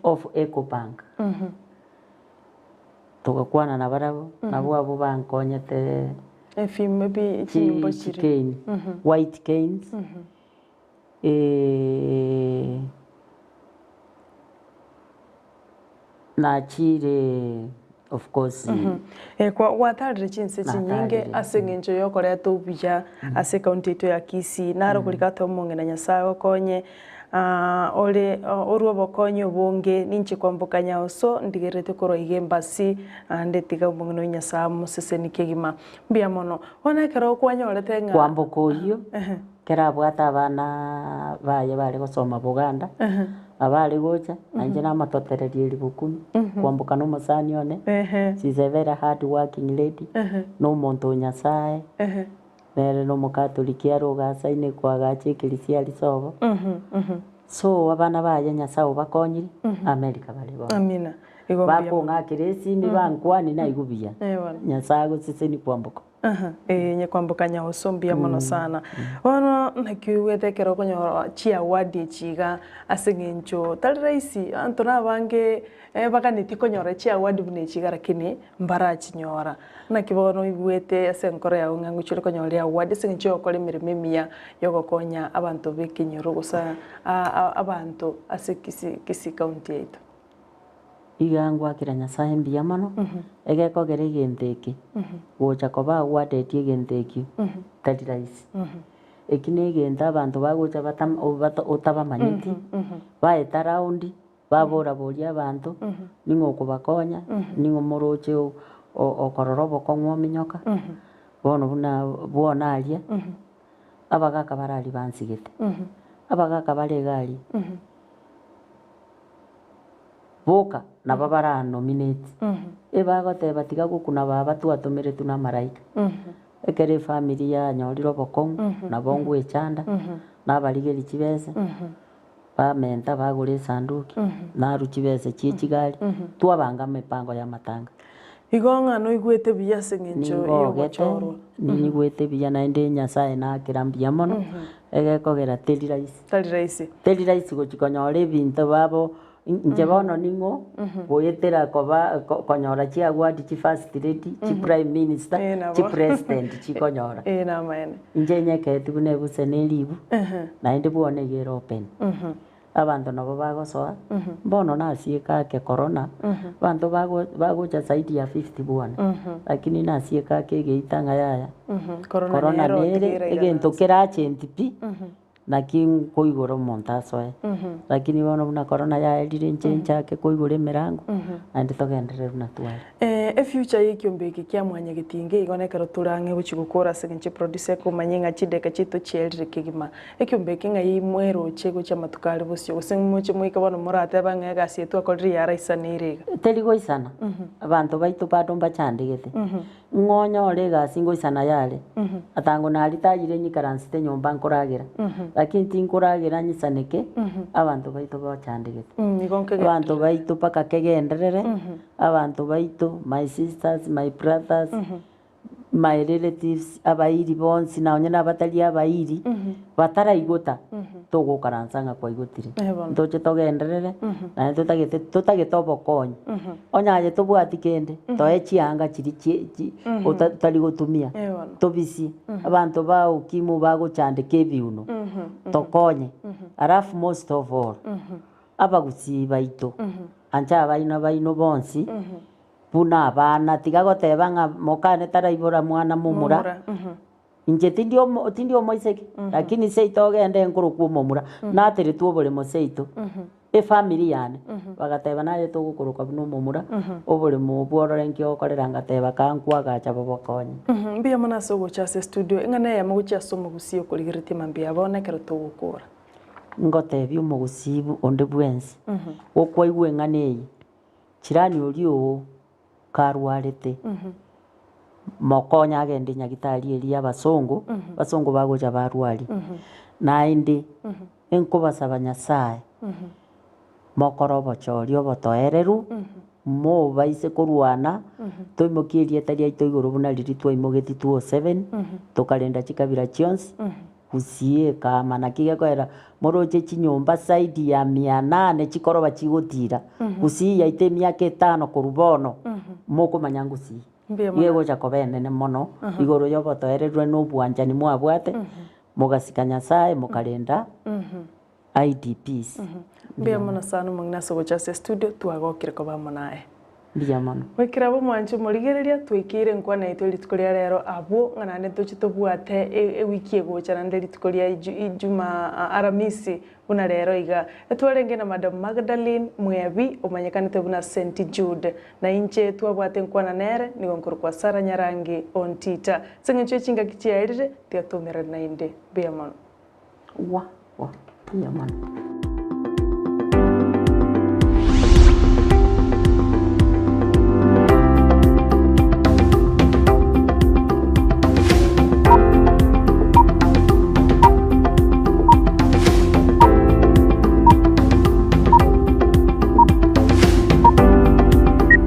of Ecobank, togakwana nabarabwo, nabwo abwo bankonyete. Efimo bi chinyimbo chire. Chicane, white canes, nachire of course. Gwatarire chinse chinyinge Natarire. ase eng'encho yokoreta obuya ase ekaunti yaito ya Kisii. Naro korika atoe omong'ina Nyasaye agokonye ore orwe obokonyi obonge ninche kwamboka Nyaoso ndigererete korwa iga embasi naende tiga omong'ina oyio Nyasaye amosesenie kegima. Mbuya mono. Bono ekero kwanyorete ng'a. Kwamboka oyio, ekero abwate abana baye bare gosoma Buganda, abare gocha, na inche namototereria eribukumi, kwamboka na omosani one, she is a very hard working lady, na omonto o Nyasaye, nere na omokatoliki are ogasaine koagacha ekerisia aria sobo, so abana baye Nyasaye obakonyire, America bare bono. Amina. Igo mbuya mono. Bakong'akera esimi bankwanie naigwe buya. Eh bono. Nyasaye agosesenie kwamboka. Aha, eh nyekwamboka Nyaoso mbuya mono sana. Bono naki oigwete ekero okonyora chiaward echi iga ase eng'encho tari rahisi abanto na abange baganetie konyora chiaward buna echi iga rakini mbarachinyora. Naki bono oigwete ase enkoro yago ng'a ngochia ore konyora eaward ase eng'encho yogokora emeremo emiya yogokonya abanto ba ekenyoro gose abanto ase Kisii Kisii county yaito. Iga ngwakera Nyasae mbuya mono, egekogera egento eke, gocha koba agwatetie egento ekio, tari rahisi. Eki na egento abanto bagocha batam bata otabamanyeti, baeta round, babora boria abanto, ning'o okobakonya, ning'o moroche okorora obokong'u ominyoka, bono buna bwona aria, abagaka bare aria bansigete, abagaka bare iga aria. Boka nabo baranominate, ebagoteba tiga gokuna baba twatomeretwe na amaraika. Ekero efamiri yanyorire obokong'u, nabo ngwechanda, nabarigeria chibesa, bamenta bagora esanduki, narwa chibesa chie chigari, twabanga emipango ya amatanga. Igo ng'a noigwete buya ase eng'encho Ningogete, y'ogochorwa. ninyigwete buya naende Nyasaye nakera mbuya mono, egekogera teri rahisi. Tari rahisi. Teri rahisi gochia konyora ebinto babo Inche bono ning'o goetera koba konyora chiaward chi first lady, chi prime minister, Eh, nabo. chi president chikonyora. Eh, namaene. Inche nyeketi buna ebuse na eribu, naende bwone iga ere open. Abanto nabo bagosoa, bono nasieka ake corona, abanto bago bagocha zaidi ya 50 bwone, lakini nasieka ake egeita ng'a yaya, Corona corona nero nere, otigere iga egento nonsi. kere agent pi. Naki nkoigora omonto asoe, lakini bono buna korona yaerire inche nchake koigora emerango, naende togenderere buna tware. Efuture y'ekiombe eke kia mwanyagetinga igo nekero tore ang'e gochia gokora ase eng'encho eproducer ekomanya ng'a chideka chiaito chiaerire kegima. Ekiombe eke ng'ai mweroche gochia amatuko are bosio gose moche moike bono moratebe ng'a egasi eye twakorire yaraisaneire iga. Teri goisana, abanto baito bado mbachandegete. Ng'o onyore egasi ngoisana yare? Atango naritayire nyikaransete nyomba nkoragera, lakini tinkoragera nyisaneke, abanto baito bachandegete. Igo nkegenderere. Abanto baito mpaka kegenderere, abanto baito, my sisters, my brothers, my relatives, abairi bonsi nonye na abatari abairi, bataraigota, togokaransa ng'a kwaigotire. Eh, bono. Ntoche togenderere, naende totagete totagete obokonyi. Onye aye tobwati kende, toe chianga chiria chie chi ota otari gotumia, Eh, bono. tobisie. Abanto ba ukimwi bagochandeka ebiuno, tokonye. Alafu most of all, abagusii baito, ancha abaina baino bonsi, buna abana, tiga goteba ng'a mokane taraibora mwana momura. Momura, mhm. Inche tindi omo tindi omoiseke, lakini seito ogende nkorokwa omomura, nateretwe oboremo seito, efamiri yane, bagateba naye togokoroka buna omomura, oboremo obwo orore nki ogokorera ngateba kaa nkwagacha bobokonye. Mbuya mono ase ogocha ase estudio, eng'ana eyemo gochia ase omogusii okorigereretie mambia bono ekero togokora. Ngotebia omogusii onde bwensi, gokwaigwa eng'ana eye, chirani oria oo. karwarete, mokonye agende nyagitari eria y'abasongo, abasongo bagocha barwaria. Naende, nkobasaba Nyasaye, mokore obochori obotoereru, mobaise korwana, toimokie erieta riaito igoro buna riria twaimogetie 207, tokarenda chikabira chionsi. Gusii ekaama, naki gekoera moroche chinyomba zaidi ya mia nane chikoroba chigotira. Gusii yaito emiaka etano korwa bono, mokomanya ngusii. Mbuya mono. Gegocha koba enene mono, igoro y'obotoererwa na obwanchani mwabwate, mogasika Nyasaye, mokarenda IDPs. Mbuya mono sana omong'ina ase ogocha ase estudio, twagokire koba amo naye. Mbuya mono. Goikera abwo mwanche morigereria, twaikeire enkwana yaito rituko ria rero abwo, ng'a naende ntoche tobwate ewiki egocha naende rituko ria Ijuma Aramisi buna rero iga. Etwarenge na Madam Magdalene Mwebi omanyekanete buna Senti Jude. Na inche twabwate enkwana nere, nigo nkorokwa Sarah Nyarangi Ontita. Ase eng'encho ye chingaki chiaerire, tiga toumerane naende. Mbuya mono. Wa wa mbuya mono.